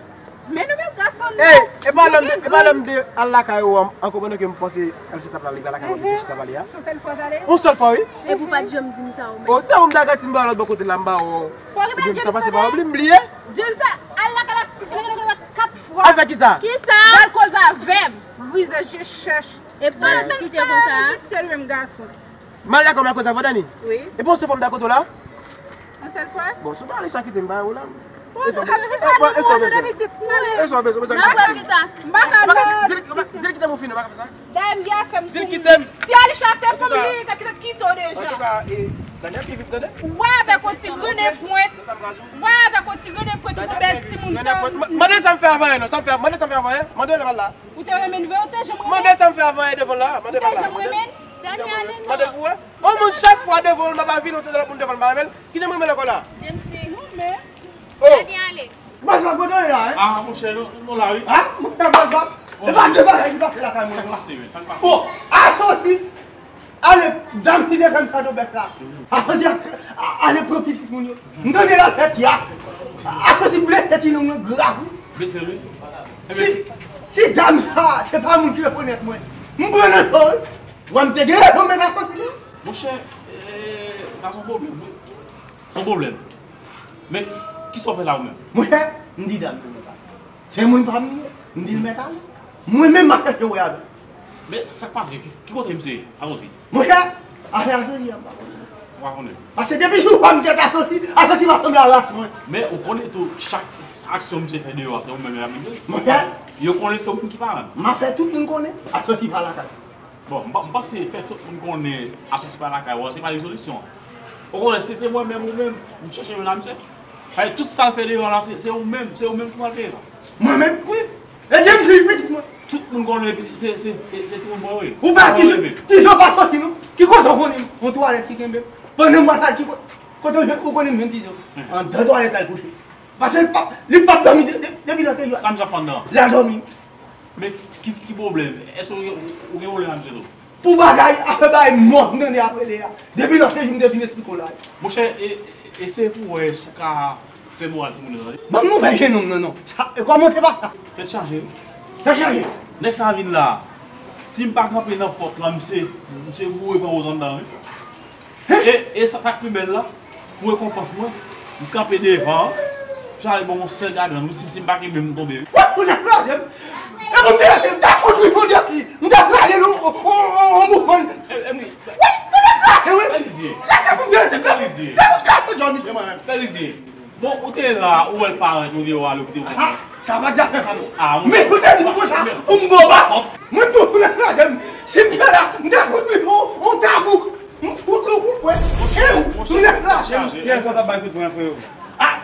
Men nou menm gason nou. Ey, e pa lè m, e pa lè m te al lakay ou an, an konprann ke m panse Alisha t ap la, li pa lakay mwen, Alisha t ap ale a. Se yon sèl fwa w t ale? Yon sèl fwa, wi. Epi w pa t janm di m sa ou menm. O, se ou m ta garanti m ba w lòt bò kote la, m ba w. Ebyen, sa pase pa oubli, m bliye. James pa al lakay la kat fwa. Al fè kisa? Kisa? L al koze avè m. Brize je chèch. Epi w al kite konsa. Ou vin serye m gason. M al lakay w, m al koze avè w, Dani. Wi. Epi yon sèl fwa m dakò tou la. Yon sèl fwa? Bon, si w pa ale, sa kite m, ba ou la. Bon, e sa, e sa, e sa, e sa. M pa ka di l kite m pou fini, m pa ka fè sa. Dayè m gen afè m pou m. Di l kite m. Si Alisha te fanm li, li te kite, kite w deja. Antouka, e, Dani ap vin vit tande. Ou wè avèk yon ti grennen pwent. Ou wè avèk yon ti grennen pwent, ou gon bèl timoun tann. Mande sa m fè avan, non, sa m fè, mande sa m fè avan, mande l la. Ou te renmen l vre, ou te janm renmen l? Mande sa m fè avan, e devan l la, mande l la. Ou te janm renmen l? Dani ale non. Mande l pou wè. Yon moun chak fwa devan l, m ap vin, yon se lòt moun devan l, m pa renmen l. Ki jan m renmen l ankò la? James te. Non, men. Oh. Dani ale. Bòs la, kote w ye la, hein? Ah, monchè, nou, nou la, wi. Ah, monchè, bòs la. E pa de bagay ki pase lakay mwen non. Sa k pase, men? Sa k pase? Oh, ah, soti. Ale, dam ki te fè m kado bèf la. Akoz a, a, ale pran pitit moun yo. M tande l ap fè ti a. Akoz li blese ti nonm nan grav wi. Blese l wi. Si, si dam sa, se pa moun ki rekonèt mwen. M pran nan kò, wi. Wè m te gen rezon met asansi la. Monchè, eh, sa se yon pwoblèm, wi. Se yon pwoblèm. Men, kisa w fè la ou menm? Monchè, m di dam nan mèt ale. Se moun pa m li ye, m di l mèt ale. Mwen menm m ap chèche wè avè l. Men, sa, sa k pase? Ki, ki kote misye ye? Asansi. Monchè, afè asansi a m pa konnen. Ou pa konnen? Paske depi jou pa m tèt asansi, asansi pa sanble a ras mwen. Men, ou konnen tou, chak aksyon misye fè deyò a, se ou menm y ap livrel. Monchè. Yo konnen se ou menm ki paran l. M ap fè tout moun konnen, asansi pa lakay. Bon, m pa, m panse fè tout moun konnen asansi pa lakay ou an, se pa yon solisyon. Ou konnen, si se mwen menm ou menm, m chèche jwenn a misye. Paske tout sa l fè deyò la, se, se ou menm, se ou menm ki pral peye sa. Mwen menm? Wi. E James se pitit mwen. Tout moun konnen se, se, se, se timoun mwen wi. Ou pa Tizo, Tizo pa soti non. Ki kote w konnen yon twalèt ki kenbe m? Pandan m pral ki kote, kote w konnen m jwenn Tizo? Anndan twalèt la l kouche. Paske li p ap, li p ap dòmi de-, de-, depi lòt jou a. Sa misye ap fè anndan an? L ap dòmi. Men ki, ki pwoblèm? Èske ou, ou gen pwoblèm ak misye tou? Pou bagay, afè bagay mò m tande ap rele a. Depi lòt jou m te vin esplike w la. Monchè, e, e se pou wè si w ka fè moral timoun yo tande. Ban m nouvèl jennonm nan non. Sa, e kòman se pa sa? Tèt chaje wi. Tèt chaje. Nèg sa vin la. Si m pa kanpe nan pòt la, misye, misye boure pran woz anndan wi. E, e sa, sa k pi bèl la, pou rekonpans mwen, m kanpe devan an, m sa al ban yon sèl gagrann wi, si, si m pa kenbe m tonbe wi. Wè, ou te kraze m. E pou m te rete, m ta fout wi, Bondye ki, m ta kraze l, on, on, on, on mouvman. E, e, wi. Wi, ou te kraze wi. Bèlizye. Ou te pou m te rete, m ta, Bèlizye. M ta fout kraze m dòmi, mwen menm. Bèlizye. Bon, ou te la, ou wè l parèt, ou deyò a, ou kite w. Ah, sa pa dja fè sa non. Ah, men ou te di m konsa, pou m ba w bakòp. Mwen tou, ou te kraze m. Si m te la, m te fout wi, on, on tabou. M fout ou koupwen. Monchè, monchè, tèt chaje. Kiyès ou t ap bay kout pwen an, freo? Ah,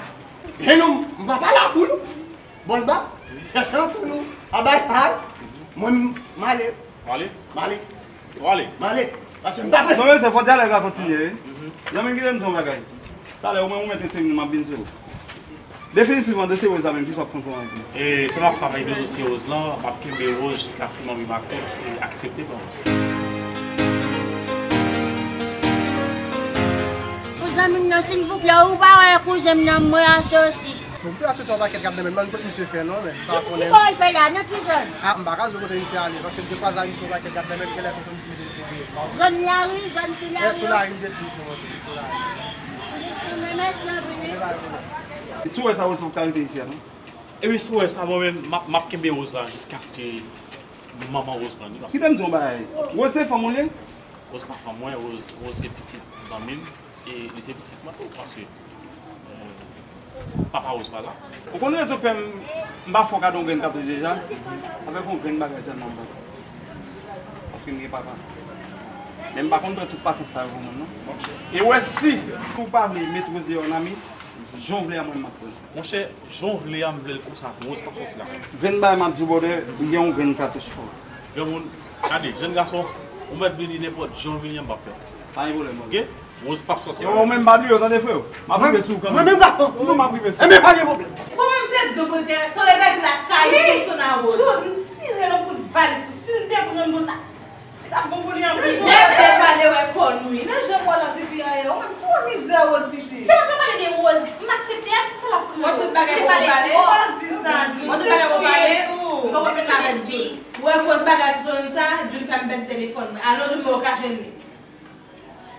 jennonm, m pa pale ak ou non. Bòs ba, chèche antre nou. A bay sa, mwen m ale. M ale. M ale. M ale. M ale. Paske m pa prese. Non, mesye, fò dyalòg la kontinye wi. Zanmi m, kite m di w yon bagay. Talè, ou mwen ou mèt entèvni m, m ap vin sou ou. Definitivman, dosye Rose la menm, kisa w ap fè ansanm avèk li? E si m ap travay nan dosye Rose lan, m ap kenbe Rose jiskaske manmi Makout e aksepte pran Rose. Pou zanmi m nan, silvouplè, ou pa wè kouzen m nan, mwen asosi. Bon, m te asosi yon pakèt gad nan men l, m pa konn kote misye fè non, men m pa konnen. Ki bò l fè la, nan ki zòn? Ah, m pa ka di w kote misye ale, paske m te kwaze ak misye yon pakèt gad nan men l, genlè konprann misye mete misye dèyè. Zòn lari, zòn sou lari. Sou lari, m te sou misye monte, sou lari. Mèsi anpil wi. Si w wè sa, Rose p ap ka rete isi a non. Epi si w wè sa, mwen menm, m ap, m ap kenbe Rose la jiskaske manman Rose pran li, paske. Kite m di w yon bagay. Rose se fanm ou li ye? Rose pa fanm mwen, Rose, Rose se pitit zanmi m, e li se pitit mwen tou, paske, euh, papa Rose pa la. Ou konn rezon k fè m, m pa fè w kado yon grenn katouch deja? Avèk yon grenn bagay sèlman m pase. Paske m gen papa. Men m pa konn pran tout pasyans sa yo pou moun non. E w wè si ou pa vle met Rose deyò nan men, jan w vle a mwen m ap pran. Monchè, jan w vle a, m vle l konsa tou. Rose p ap sòti la. Grenn bagay m ap di w, brother, m gen yon grenn katouch pou ou. Granmoun, gade, jèn gason, ou mèt vini nenpòt jan w vini an, m p ap pè. Pa gen pwoblèm, brother. Oke? Rose p ap sòti la. Yo, mwen menm m pa bliye w, tande, freo. M ap rive sou ou kanmenm. Mwen menm gason. Non, m ap rive sou ou. Enben, pa gen pwoblèm. Bon, menm se do pou l te, se lè pèdi la kay, sou nan wòl. Li, sou, m tire l yon kout valiz, si l te pran nou la. Li t ap bon pou li anpil. Nèg te pale wè kò nou wi. Se jan w wè la tifi a ye, ou menm sou yon mizè Rose pitit. Se mwen k ap pale de Rose, m aksepte a, se l ap pran. Bon, tout bagay pou pale, pa di sa, Jules. Bon, tout bagay pou pale, m poko fin avèk Jules. Ou wè koz bagay sou zòn sa, Jules fè m pèdi telefòn mwen. Alò, Jules, mwen ou ka jwenn li.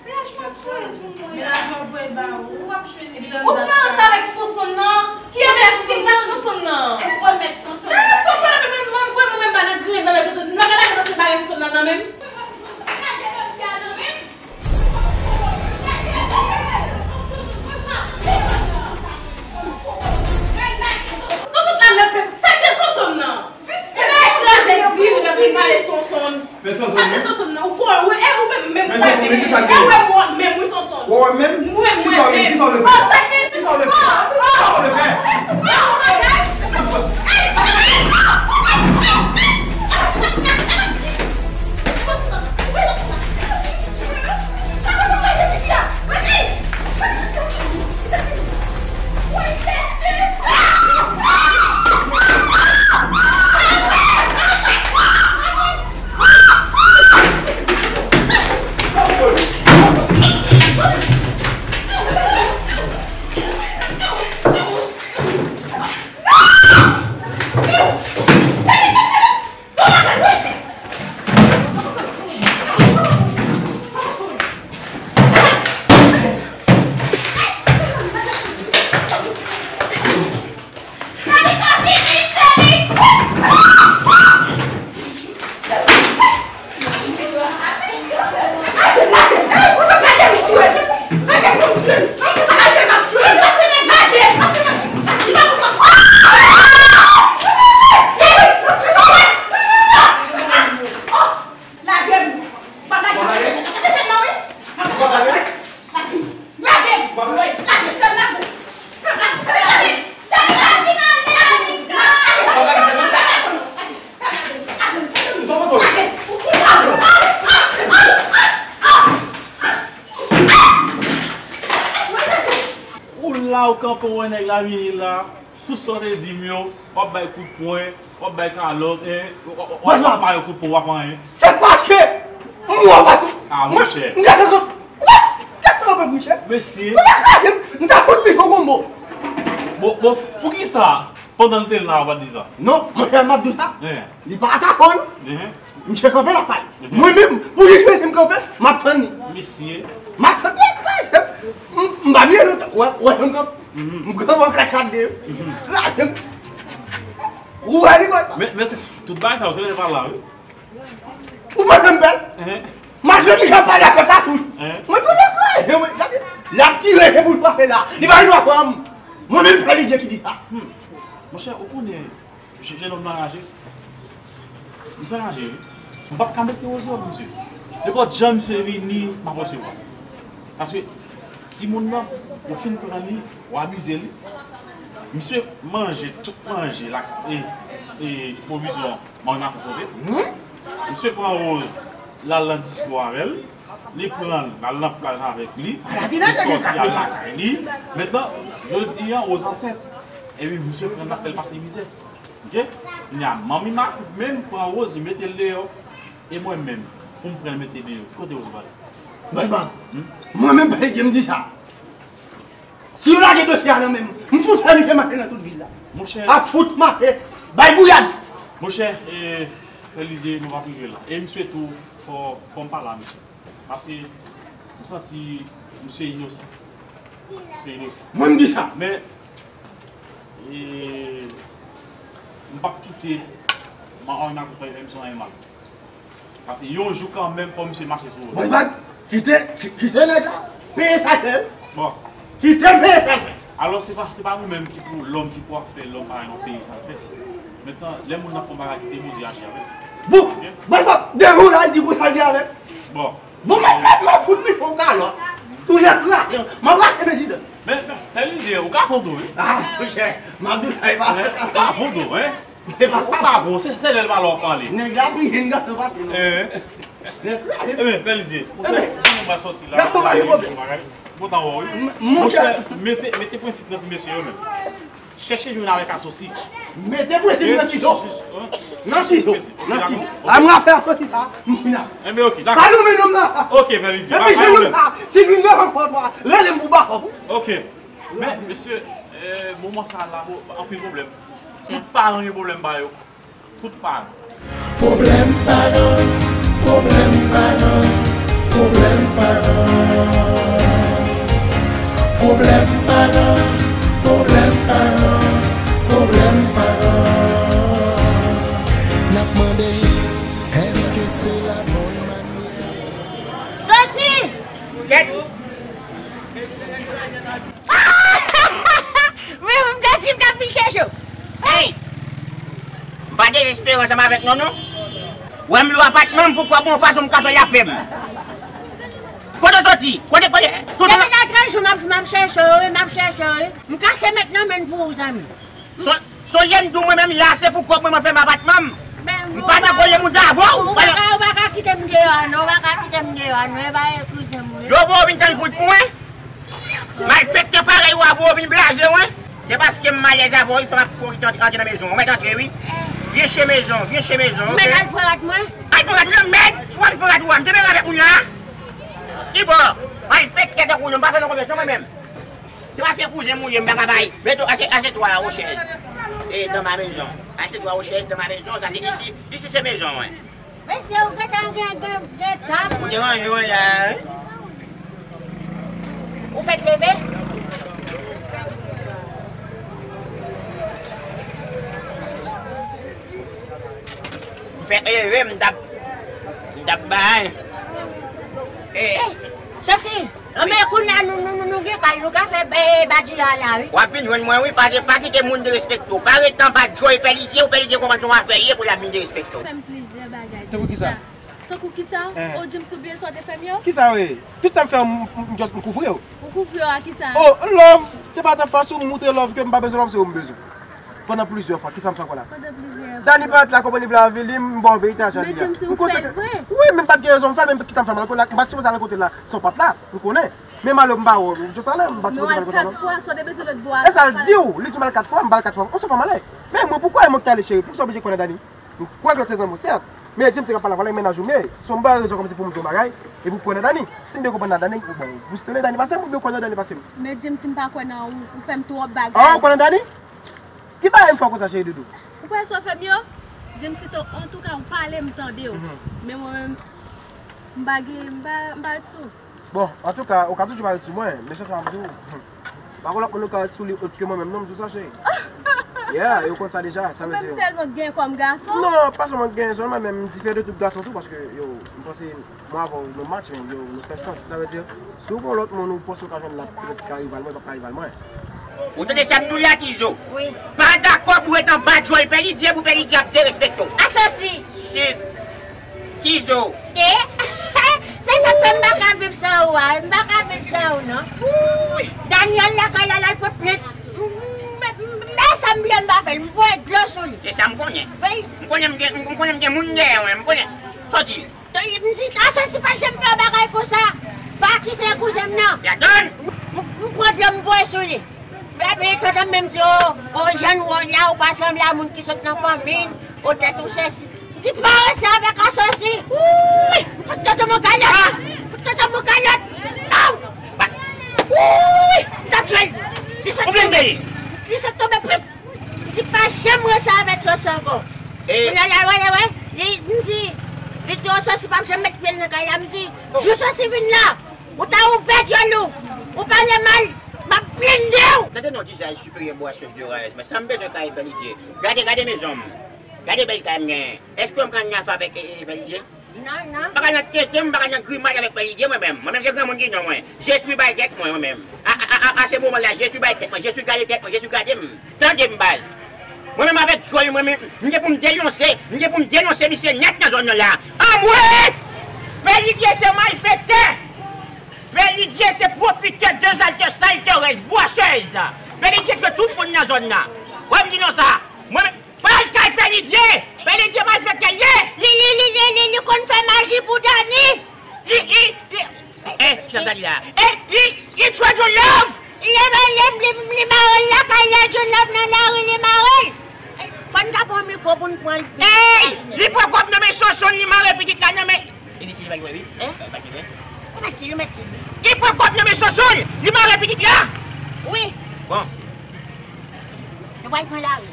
Menaj m ap chanje pou mwen. Menaj mwen voye ba ou. Ou ap jwenn li. Ou pran ansanm avèk Sonson nan? Kiyès Sonson? Sonson nan? Epi w al met Sonson nan bagay. Mwen menm, mwen menm pa nan griyen nan men tout. Nou pa ka lage nan se bagay Sonson nan nan menm. Gade dosye a nan menm. Nou tout la nan pèsonn. Sa k te Sonson nan? Visye. Ebyen, ekraze di ou nan vin pale Sonson. Men Sonson, men. Sa te Sonson nan, ou kwè, ou, e ou menm, menm sa, men, men ki sa l gen? E ou menm, ou menm, wi, Sonson. Ou wè menm? Mwen, mwen, mwen. Ki sa w vle, ki sa w vle fè? Ki sa w vle fè? Ki sa w vle fè? Ankò wè nèg la vini la, tout sa w te di m yo, w ap bay kout pwen, w ap bay kalòt, en, w ap bay kout pwen, w ap anyen. Se paske m wè w pa sou. Ah, monchè. M gade kanpe, monchè. Mesye. M ta fout li yon konbo. Bon, bon, poukisa, pandan l te la, w pa t di sa? Non, monchè, m ap di w sa. Li pa ka konn. Misye kanpe l ap pale. Mwen menm, pou li jwenn si m kanpe, m ap tann li. Mesye. M ap tann li kraze. M pa byen lontan. Wè, wè, m kanpe. M kanpe an kat kat de. Kraze. Ou wè li, boy. Men, men tout bagay sa yo, se lè l pa la, wi. Ou pa janm pè. Malgre li jan pale avèk katouch. Mwen tou kraze, mwen, gade. L ap tire, se pou l frape la. Li pa gen dwa pran m. Mwen menm, Pè Lidye ki di sa. Monchè, ou konnen, Je-, jenòm nan raje. Misye raje, wi. M p ap ka mete yo deyò pou misye. Nenpòt jan misye vini, m ap resevwa. Paske timoun nan, ou fin pran li, ou abize li. Misye manje tout manje la, e, e pwovizyon Marc Marco pote. Misye pran Rose, l al nan disko avè l. Li pran l, l al nan plaj avèk li. Li sòti al lakay li. Mentnan, jodi a, Rose ansent. Epi misye pran l ap fè l pase mizè. Ok? Kounye a, manmi Marc menm pran Rose, li mete l deyò. E mwen menm, pou m pran l mete deyò. Kote Rose pral? Bòs Marc, mwen menm, Pè Lidye, m di sa. Si yo lage dosye a nan men m, m fout fè misye mache nan tout vil la. Monchè. A fout mache. Bay gouyad. Monchè, e, Pè Lidye, nou p ap rive la. E misye tou, fò, fò m pale a misye. Paske m santi misye inosan. Misye inosan. Mwen m di sa. Men, e, m p ap kite Marc Marco fè misye anyen mal. Paske yon jou kanmenm, fò misye mache sou wòl. Bòs Marc, kite, ki-, kite nèg la. Peye sa l fè. Bon. Kite l peye sa l fè. Alò, se pa, se pa nou menm ki pou, lòm ki pou ap fè lòm pa nan peyi sa l fè. Mentnan, lè moun nan fè yon bagay, kite Bondye aji avè l. Bon, ok? Bòs Marc, de jou la, l di pou sa l di avè l. Bon. Bon, mwen, mwen, mwen fout li fon kalòt. Tou lè krache, m ap rache prezidan. Men, men, men, Lidye, ou ka fon tou, wi. Ah, monchè, m ap di sa, e pa. Ou ka fon tou, en. Ou pa bon, se, se lè l pale w ap pale. Nèg la pi jenn gason pase nou. Eh. Nèg la, eh. Ebyen, Pè Lidye, ou fè, ou fè yon bagay sòsi la. Gason pa gen pwoblèm. Kontan wè w, wi. Monchè, mete, mete prensip nan ti mesye yo menm. Chèche jwenn avèk asosi. Mete prensip nan ti zo. Nan ti zo. Nan ti zo. A mwen afè asosi sa, m fini. Enben, ok, dakò. Pa nou men nonm nan. Ok, Pè Lidye, pa pwoblèm. Si vin devan kò twa, rele m pou bakòp. Ok. Men, mesye, eh, moman sa la, bon, anpil pwoblèm. Tout paran gen pwoblèm pa yo. Tout paran. Pwoblèm paran, pwoblèm paran, pwoblèm paran. Pwoblèm paran, pwoblèm paran, pwoblèm paran. N ap mande, èske se la bòn manyè? Sosi! Kèt! Men m te di m t ap vin chèche w. Hey! M pa dezespere ansanm avèk nou, non. Wè m lwe apatman m pou kòb mwen, yon fason m ka fè lapè m. Kote w soti? Kote, kote? Tout depi nan trèz jou m ap, m ap chèche w, wi, m ap chèche w, wi. M kase mèt nan men n pou ou, zanmi. Sonje m di w mwen menm la, se pou kòb mwen mwen fèmen apatman m. M pa nan koze moun avè w. Ou pa ka, ou pa ka kite m deyò, non, ou pa ka kite m deyò, non, e pa eskize m, wi. Yo voye w vin tann kout pou mwen. Malfektè parèy ou a voye w vin blaze mwen. Se paske m alèz avè w, wi, fè m ap fè w antre nan mezon. Ou mèt antre, wi. Vye chen mezon, vye chen mezon, ok? Mèt al pran rad mwen. Al pran rad mwen, mèt! Ou al pran rad ou a, m te mèt avèk moun yo a. Kibò? Malfektè tankou nou, m pa fè nou konfyans non mwen menm. Se paske kouzen m ou ye, m pa ka bay. Mete w, ase, ase twa o chèz. E, dans ma maison. Ase twa o chèz dans ma maison, sa se isi, isi se mezon mwen. Mesye, ou gentan gen, gen, gen tab. Ou deranje mwen la, wi. Ou fèk leve? M fèk leve, m t ap, m t ap bay. E. Sosi, anben kounye a nou, nou, nou, nou gen kay, nou ka fè, e, badjira la, wi. W ap vin jwenn mwen, wi, pa, pa kite moun derespekte w. Pa ret anba djòl Pè Lidye, ou Pè Lidye konprann se yon afè l ye pou l ap vin derespekte w. Fè m plizyè bagay deja. Tankou kisa? Tankou kisa? Eh. O, James, ou bliye sa w te fè m yo? Kisa w ye? Tout sa m fè, m, m, m just m kouvri w. Ou kouvri w a kisa? O, love, te pa t anfas ou, m moutre love ke m pa bezwen love, se ou m bezwen. Pandan plizyè fwa, kisa m fè ankò la? Pandan plizyè fwa. Dani parèt la, konprann li vle avili m, m ba w verite a jan li ye. Men James, ou fè vre? Wi, men m pa t gen rezon m fè, men kisa m fè mal ankò la? M pa t sipoze al kote la, san w pa t la, m konnen. Men Malo m pa wè w. Josalè, m pa tcheke Josalè konsa non. E sa l di w, li di m al kat fwa, m pa al kat fwa. On se fanm anlè. Men mwen, poukwa e mwen ki t ale cheri? Poukisa w oblije kwè nan Dani? M kwè ke se zanmi w, sèt. Men James se k ap pale avè w la, e mennaj ou m ye. So m ba w rezon kòmsi pou m di yon bagay, epi w kwè nan Dani. Si m byen konprann nan Dani, bon, ou pistole Dani pase m, oubyen w kwè nan Dani pase m? Men James, si m pa kwè nan ou, ou fè m twòp bagay. Ah, ou kwè nan Dani? Ki bagay m fè w konsa, cheri doudou? Ou kwè sa w fè m yo? James, se te, antouka, ou pale, m tande w. Men mwen menm, m pa gen, m pa, m pa ret sou. Bon, antouka, ou ka toujou pa ret sou mwen, men sa m ap di w, pa gen lòt moun ou ka ret sou li ot ke mwen menm non, m di w sa, cheri. Yeah, yo konn sa deja, sa vle di. Ou menm sèlman gen kòm gason? Non, pa sèlman gen, sèlman men m diferan de tout gason tou, paske yo, m panse mwen avè w nou match, men yo, nou fè sans, sa vle di, si w gen lòt moun ou panse w ka jwenn la, petèt ka rival mwen, pa ka rival mwen. Ou tande sa m di w la, Tizo? Wi. Pa dakò pou ret anba djòl Pè Lidye, pou Pè Lidye ap derespekte w. Asosi! Sik. Tizo. E? Se sa k fè m pa ka viv san ou a. M pa ka viv san ou non. Wouy! Daniel lakay la, l al pote plent. Men sa m vle m pa fè l. M voye dlo sou li. Se sa m konnen. Wi. M konnen m gen, m konnen m gen moun dèyè mwen. M konnen. Sa w di? M di, Asosi pa janm fè bagay konsa. Pa ki se kouzen m nan. M, m, m pran dlo m voye sou li. Epi tande m menm di, o, o, jan w wè w la, ou pa sanble a moun ki sot nan fanmi n, o tèt ou sesi. M di, pa ranse avèk Asosi. Wouy! M fout tonton mwen kalòt. M fout tonton mwen kalòt. Aw! Wouy! M t ap tchwe l. Li sot tonbe. Li sot tonbe, pip. M di, pa janm ranse avèk Sosi ankò. Kounye a la, wè, wè, li, m di, li di, o, Sosi p ap janm met pye l nan kay la. M di, jou Sosi vin la, ou ta ouvè djòl ou, ou pale mal, m ap blende w. Tande non, dizay siperyè bwa sòs de rayès, men sa m bezwen kay Pè Lidye. Gade, gade mezon m. Gade bèl kay m genyen. Èske m ka anyafe avèk, e, e, Pè Lidye? Non, non. M pa ka nan tete m, m pa ka nan grimaj avèk Pè Lidye mwen menm. Mwen menm se granmoun ki non mwen. Je suis bay tèt mwen, mwen menm. A, a, a, a, a se moman la, je suis bay tèt mwen, je suis gade tèt mwen, je suis gade m. Tande m baz. Mwen menm avèk djòl mwen menm, m gen pou m denonse, m gen pou m denonse misye nèt nan zòn nan la. Anmwe! Pè Lidye se malfektè! Pè Lidye se pwofitè, dezaltè, salterèz, bwasèz. Pè Lidye tchwe tout moun nan zòn nan. Wè m di non sa. Mwen menm, pa al kay Pè Lidye! Pè Lidye malfektè l ye! Li, li, li, li, li, li konn fè maji pou Dani! Li, li, li, eh, sa m ta di la? Eh, li, li tchwe Djolove! Li, li, li, li, li mare l lakay la, Djolove nan lari, li mare l! Fò n ka pran mikwo pou n pran l. Ey! Li pran kòb nan men Sonson, li mare pitit la nan men. Li, li, li pa gen wi. Eh? Pa gen. Ou mèt di, ou mèt di. Li pran kòb nan men Sonson, li mare pitit la! Wi. Bon. Nou pral pran lari.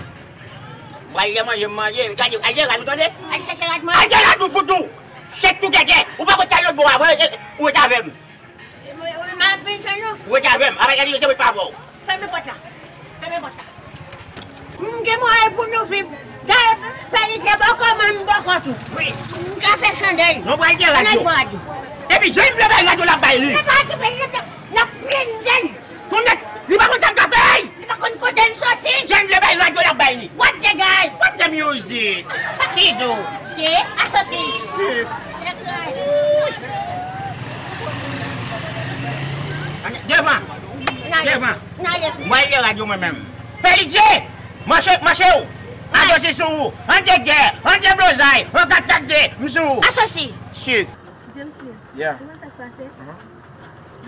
Mwen al lè manje, m manje. Gade, al de rad ou tande? Al chèche rad mwen. Al de rad ou fout ou! Chèk tou gègè. Ou pa pot al lòt bò a, mwen, e, ou ret avè m. E, mwen, mwen, m ap vin jwenn ou. Ou ret avè m. Apre gade, se mwen pa avè w. Fèmen pòt la. Fèmen pòt la. M gen mwayen pou nou viv. Gade, Pè Lidye bò kò mwen, m bò kò tou. Wi. M ka fè chandèl. Non, pral gen radyo. Ann pran radyo. Epi, jan l vle bay radyo, l ap bay li. N ap plen dèl. Konnèt, li pa konn sa m ka fè, ey! Li pa konn kote m soti. Jan l vle bay radyo, l ap bay li. What the guys? What the music? Tizo. Ye, asosi. Sik. Devan. Devan. Mwen, li radyo mwen menm. Pè Lidye! Mache, mache w! Asosi sou ou! An de gè! An de blozay! An kat kat de! M sou ou! Asosi! Sik. James, yeah, ou konn sa k pase?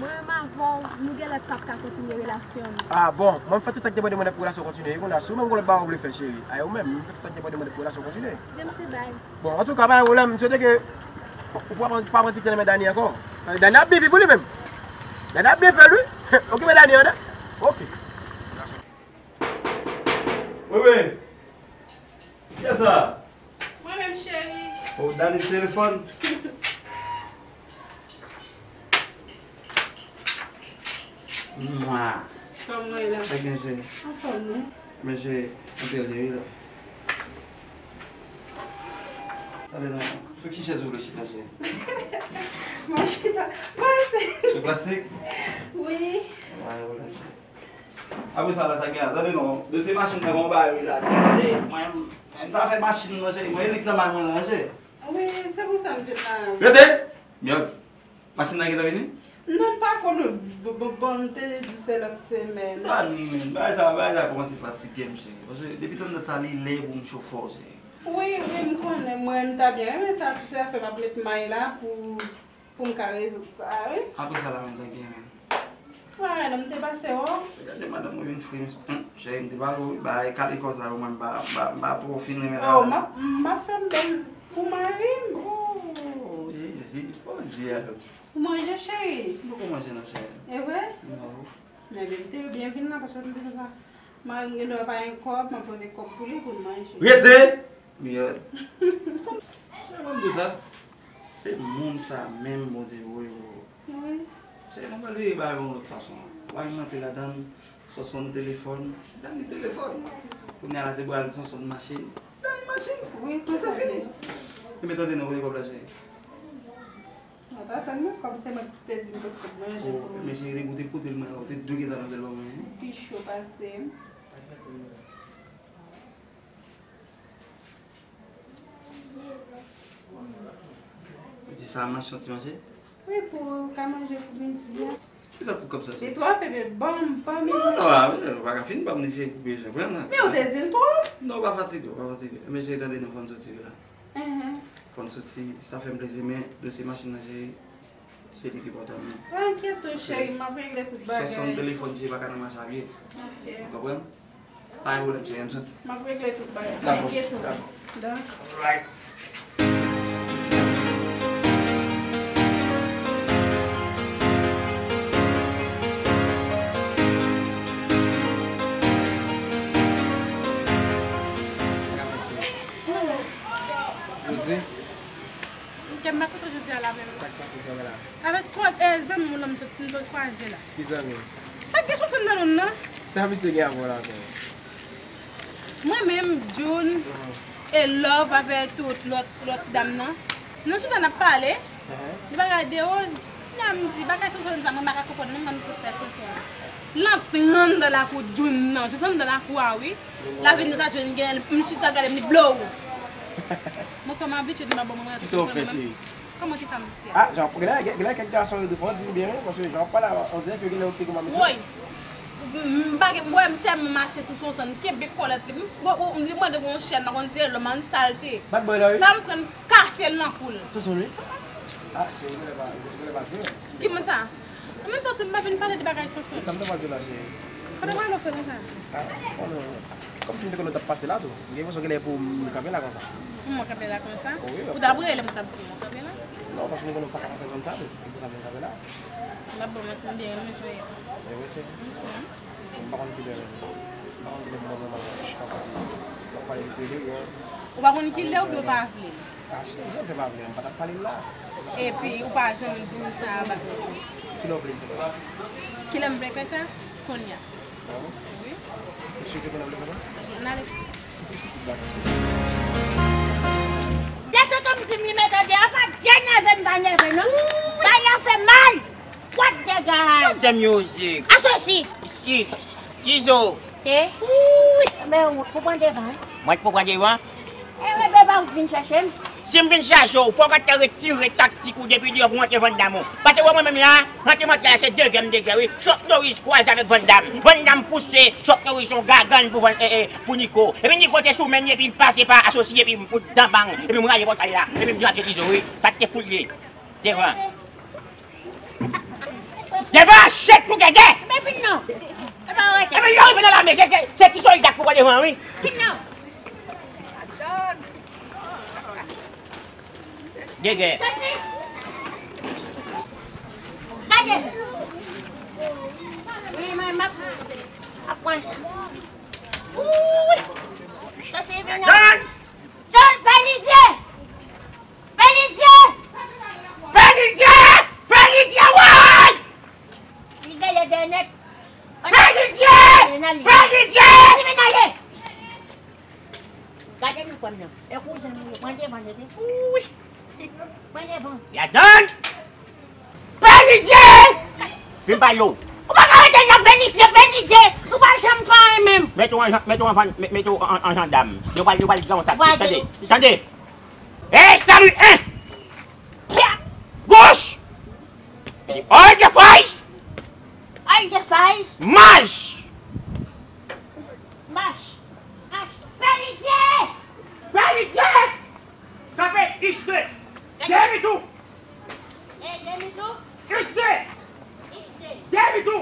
Mwen menm avè w, nou genlè p ap ka kontinye relasyon nou. Ah bon, mwen m fè tout sa k te mande mwen nan pou relasyon kontinye. E kounye a, si ou menm gon lòt bagay ou vle fè, cheri, ay ou menm, m fè tout sa k te mande mwen nan pou relasyon kontinye. James, se bay. Bon, antouka, pa gen pwoblèm, m swete ke ou pa pran, pa pran ti nan men Dani ankò. Dani ap byen viv pou li menm. Dani ap byen fè l, wi. Okipe Dani an, da. Ok. Wi, wi. Kiyès sa? Mwen menm, cheri. Oh, Dani telefòn. Mwa. Kòman w ye la? Sa gen, cheri? Anfòm, wi. Men, cheri, antre, wi, la. Tande non, sou ki chèz ou vle chita, cheri? Mwen chita. Mwen chita. Sou plastik? Wi. Mwen, mwen, cheri. Apre sa la, sa gen la, tande non, dosye machin nan gon bagay wi la, cheri. Mwen, mwen ta fè machin nan, cheri, mwen elik nan may mwen la, cheri. Wi, se pou sa m vin la. Rete! Myòd, machin nan gentan vini? Non, m pa konn, bon, bon, bon, m te di w se lòt semèn. Dani, men, bagay sa, bagay sa kòmanse fatige m, cheri. Paske depi tann dat sa, li lè pou m chofè w, cheri. Wi, wi, m konnen, mwen, m ta byen renmen sa tou, se afè m ap met may la pou, pou m ka rezoud sa, wi. Apre sa la, men, sa gen, men. Mwen menm te pase, o. Gade madanm mwen vin fri, m, cheri, m te pale w, wi, bagay kale kò sa yo, mwen, m pa, m pa, m pa twò fin renmen la. Oh, m ap, m ap fè m bèl pou mari m. Oh, Jezi, Bondye a tou. Ou manje, cheri? M poko manje non, cheri. E vre? Non. Ebyen, m te byen vin la, paske m te konsa. Mari m gen dwa pa gen kòb, m ap pote kòb pou li pou l manje. Rete! Miyòt. Se mwen m di sa. Se moun sa menm Bondye voye pou ou. Wi. Se nou pral veye bagay yon lòt fason. Pa gen manti ladan l. Sonsonn telefòn. Dani telefòn. Kounye a la se pral Sonsonn machin. Dani machin. Wi, e sa fini. Ebyen tande non, kote kòb la cheri? Mwen t ap tann mwen, kòm se mwen ki te di m pot kòb manje pou mwen. Men cheri, te pou te pote l mwen la, ou te dwe gentan leve l ban mwen, hein. Pi cho pase m. Ou di sa a manje yon ti manje? Wi, pou ka manje pou midi a. Kisa tout kòb sa se? Li twòp, ebyen, ban m, ban m. Non, non, a, ou pa ka fin ban m li, se pou bezwen pran nan. Men ou te di l twòp. Non, ou pa fatige, ou pa fatige. Men cheri, tande non, fò n soti la. Enhen. Fò n soti, sa fè m plezi, men dosye machin nan, cheri, se li ki enpòtan, men. Pa enkyete w, cheri, m ap regle tout bagay. Sonsonn telefòn, cheri, pa ka nan mache a pye. Ok. Ou konprann? Pa gen pwoblèm, cheri, ann soti. M ap regle tout bagay. Pa enkyete w. Dakò. Dakò. Alright. Jezi. Kè m pa kontan jodi a la menm. Sa k pase, sa w la? Avèk kò, e, zanmi m lan m sot, m sot kwaze la. Ki zanmi? Sa k gen Sonsonn nan non l nan? Sa misye gen avè w la ankò? Mwen menm, June, e Love avè tout lòt, lòt ti dam nan. Nou chita n ap pale. Li pa gade Rose. Kounye a m di, bagay Sonsonn sa, mwen pa ka konprann menm jan nou tout fè Sonsonn. L antre anndan lakou June nan, jis anndan lakou a, wi. L ap vin nan sa June gen, m chita gade m, li blow. Mwen kòm abitye, m pa bon mwen. Kisa w fè, cheri? Kòman kisa m fè? Ah, jan, genlè, genlè kèk gason yo te fè w di m byen, wi, paske jan w ap pale a, on dirè ke genlè w te kòman mesye. Woy! M, m pa gen, m wè m tèlman mache sou Sonsonn, m kenbe kòlèt li. M, m, m, li mande yon chèn, m pa konn si se lòm an salte. Bat bòy la, wi. Sa m pran, m kase l nan kou l. Sonsonn, wi. Ah, cheri, genlè pa, genlè pa jwe. Ki moun sa? An menm tan tou, m pa vin pale de bagay Sonsonn. Sa m te pral di w la, cheri. Kote w prale w fè konsa? Ah, oh non, non. Kòmsi m te konnen w t ap pase la tou. M gen enpresyon genlè pou m kanpe la konsa. Pou mwen kanpe la konsa? Wi, wi. Ou t ap rele m, ou t ap di m ou kanpe la? Non, paske m konnen w pa ka fè zòn sa tou. Se pou sa m vin kanpe la. M ap ba w manti, m byen renmen jwe. E wi, cheri. Mhm. M pa konn kilè, m pa konn kilè m bon, m chita pou m ap pale de tele, wi. Ou pa konn kilè oubyen ou pa vle? Ah, cheri, jan m fè pa vle, m pa t ap pale l la. Epi, ou pa janm di m sa a, ba. Kilè w vle m fè sa? Kilè m vle fè sa? Kounye a. Ah bon? Wi. Eskize, kounye a w vle fè sa? N ale. Dakò. Dè tonton m di m li mete de a, pa dè nève m pa nève, non. Bagay la fè mal. What the guys? What the music? Asosi. Isit. Tizo. Te? Wi. Men ou, ou pran devan, wi. Mwen t pou pran devan? E wi, beba, ou vin chèche m. Si m vin chèche w, fò w gentan retire taktik ou depi deyò pou w antre Van Damme ou. Paske w wè mwen menm la, antre m antre la, se de gè m de gè, wi. Chuck Norris kwaze avèk Van Damme. Van Damme pouse Chuck Norris yon gagann pou Van, e, e, pou Nico. Epi Nico te sou men li, epi l pase pa Asosi, epi m fout dan bang. Epi m raje pòtay la. Epi m di antre Tizo, wi. Sa k te fout li. Devan. Devan, chet tou gègè! Men vin non! E pa rete. Epi lè w rive nan lame, se, se, se ti solda k pou pran devan, wi. Vin non! Gègè. Sesi! Gade! Wi, mwen, m ap, ap pran sa. Wi! Sesi, vin non! Don Bèlidye! Bèlidye! Bèlidye! Bèlidye, woy! Li genlè dèyè nèt. Bèlidye! Bèlidye! Vin ale! Gade nou frè m nan. E kouzen nou yo. Pran devan, tete. Wi. Pran devan. Ladan! Bèlidye! Vin pale w. Ou pa ka rete la, Bèlidye, Bèlidye! Ou pa janm pare menm! Mete w an jan-, mete w an fan-, me-, mete w an, an jandam. Yo pral, yo pral di w yon taktik. Tande, tande. Hey, salut, hein! Goch! All the fights! All the fights! March! March! March! Bèlidye! Bèlidye! Tape X deux. Demi tou. Eh, demi tou. X deux. X deux. Demi tou.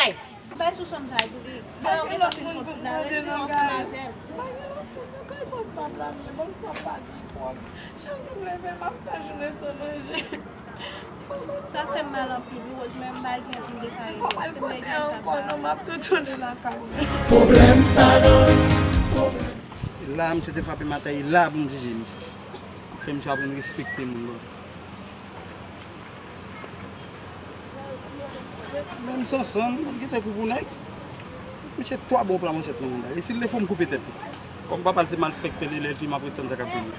kay. Bay Sousòn kay pou li. Bay yon lòt moun pou mande nan kay. Bay yon lòt moun nan kay, bòs pa blamye, bòs pa pa gen kòb. Chak jou m leve, m ap fè jounen san manje. Sa fè m mal anpil, wi, Rose, men m pa gen pou m deklare. Se nèg la k ap pa. Pwoblèm paran. E la, misye te frape m atè, e la pou m jije misye. Fè misye aprann respekte moun, bro. Menm Sonson, m ap kite kou pou nèg. Misye twò bon pou la manchèt nan mond la. E si l defo m koupe tèt li. Kòm papa l se malfektè li, lè l fin m ap ret tann sa k ap vini.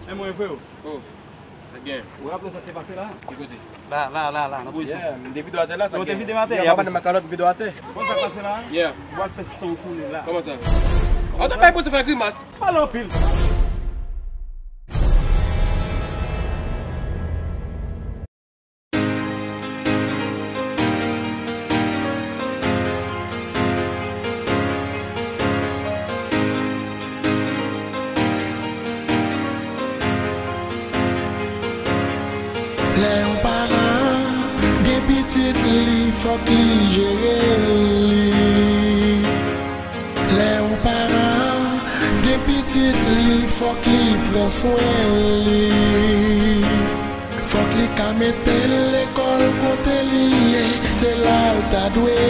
E mwen vre yo. Oh, sa gen. Ou raple sa k te pase la? Ki kote? La, la, la, la, nan prizon. Yeah, m te vide atè la, sa gen. Ou te vide m atè? Yeah, papa nan makalòt, m vide atè. Bon, sa k pase la? Yeah. Ou al fè san koule la. Kòman sa? Ou te bay poze fè grimas. Pale anpil. fòk li jere li. Lè yon paran gen pitit li, fòk li pran swen li. Fòk li ka mete l lekòl kote li ye, se la l ta dwe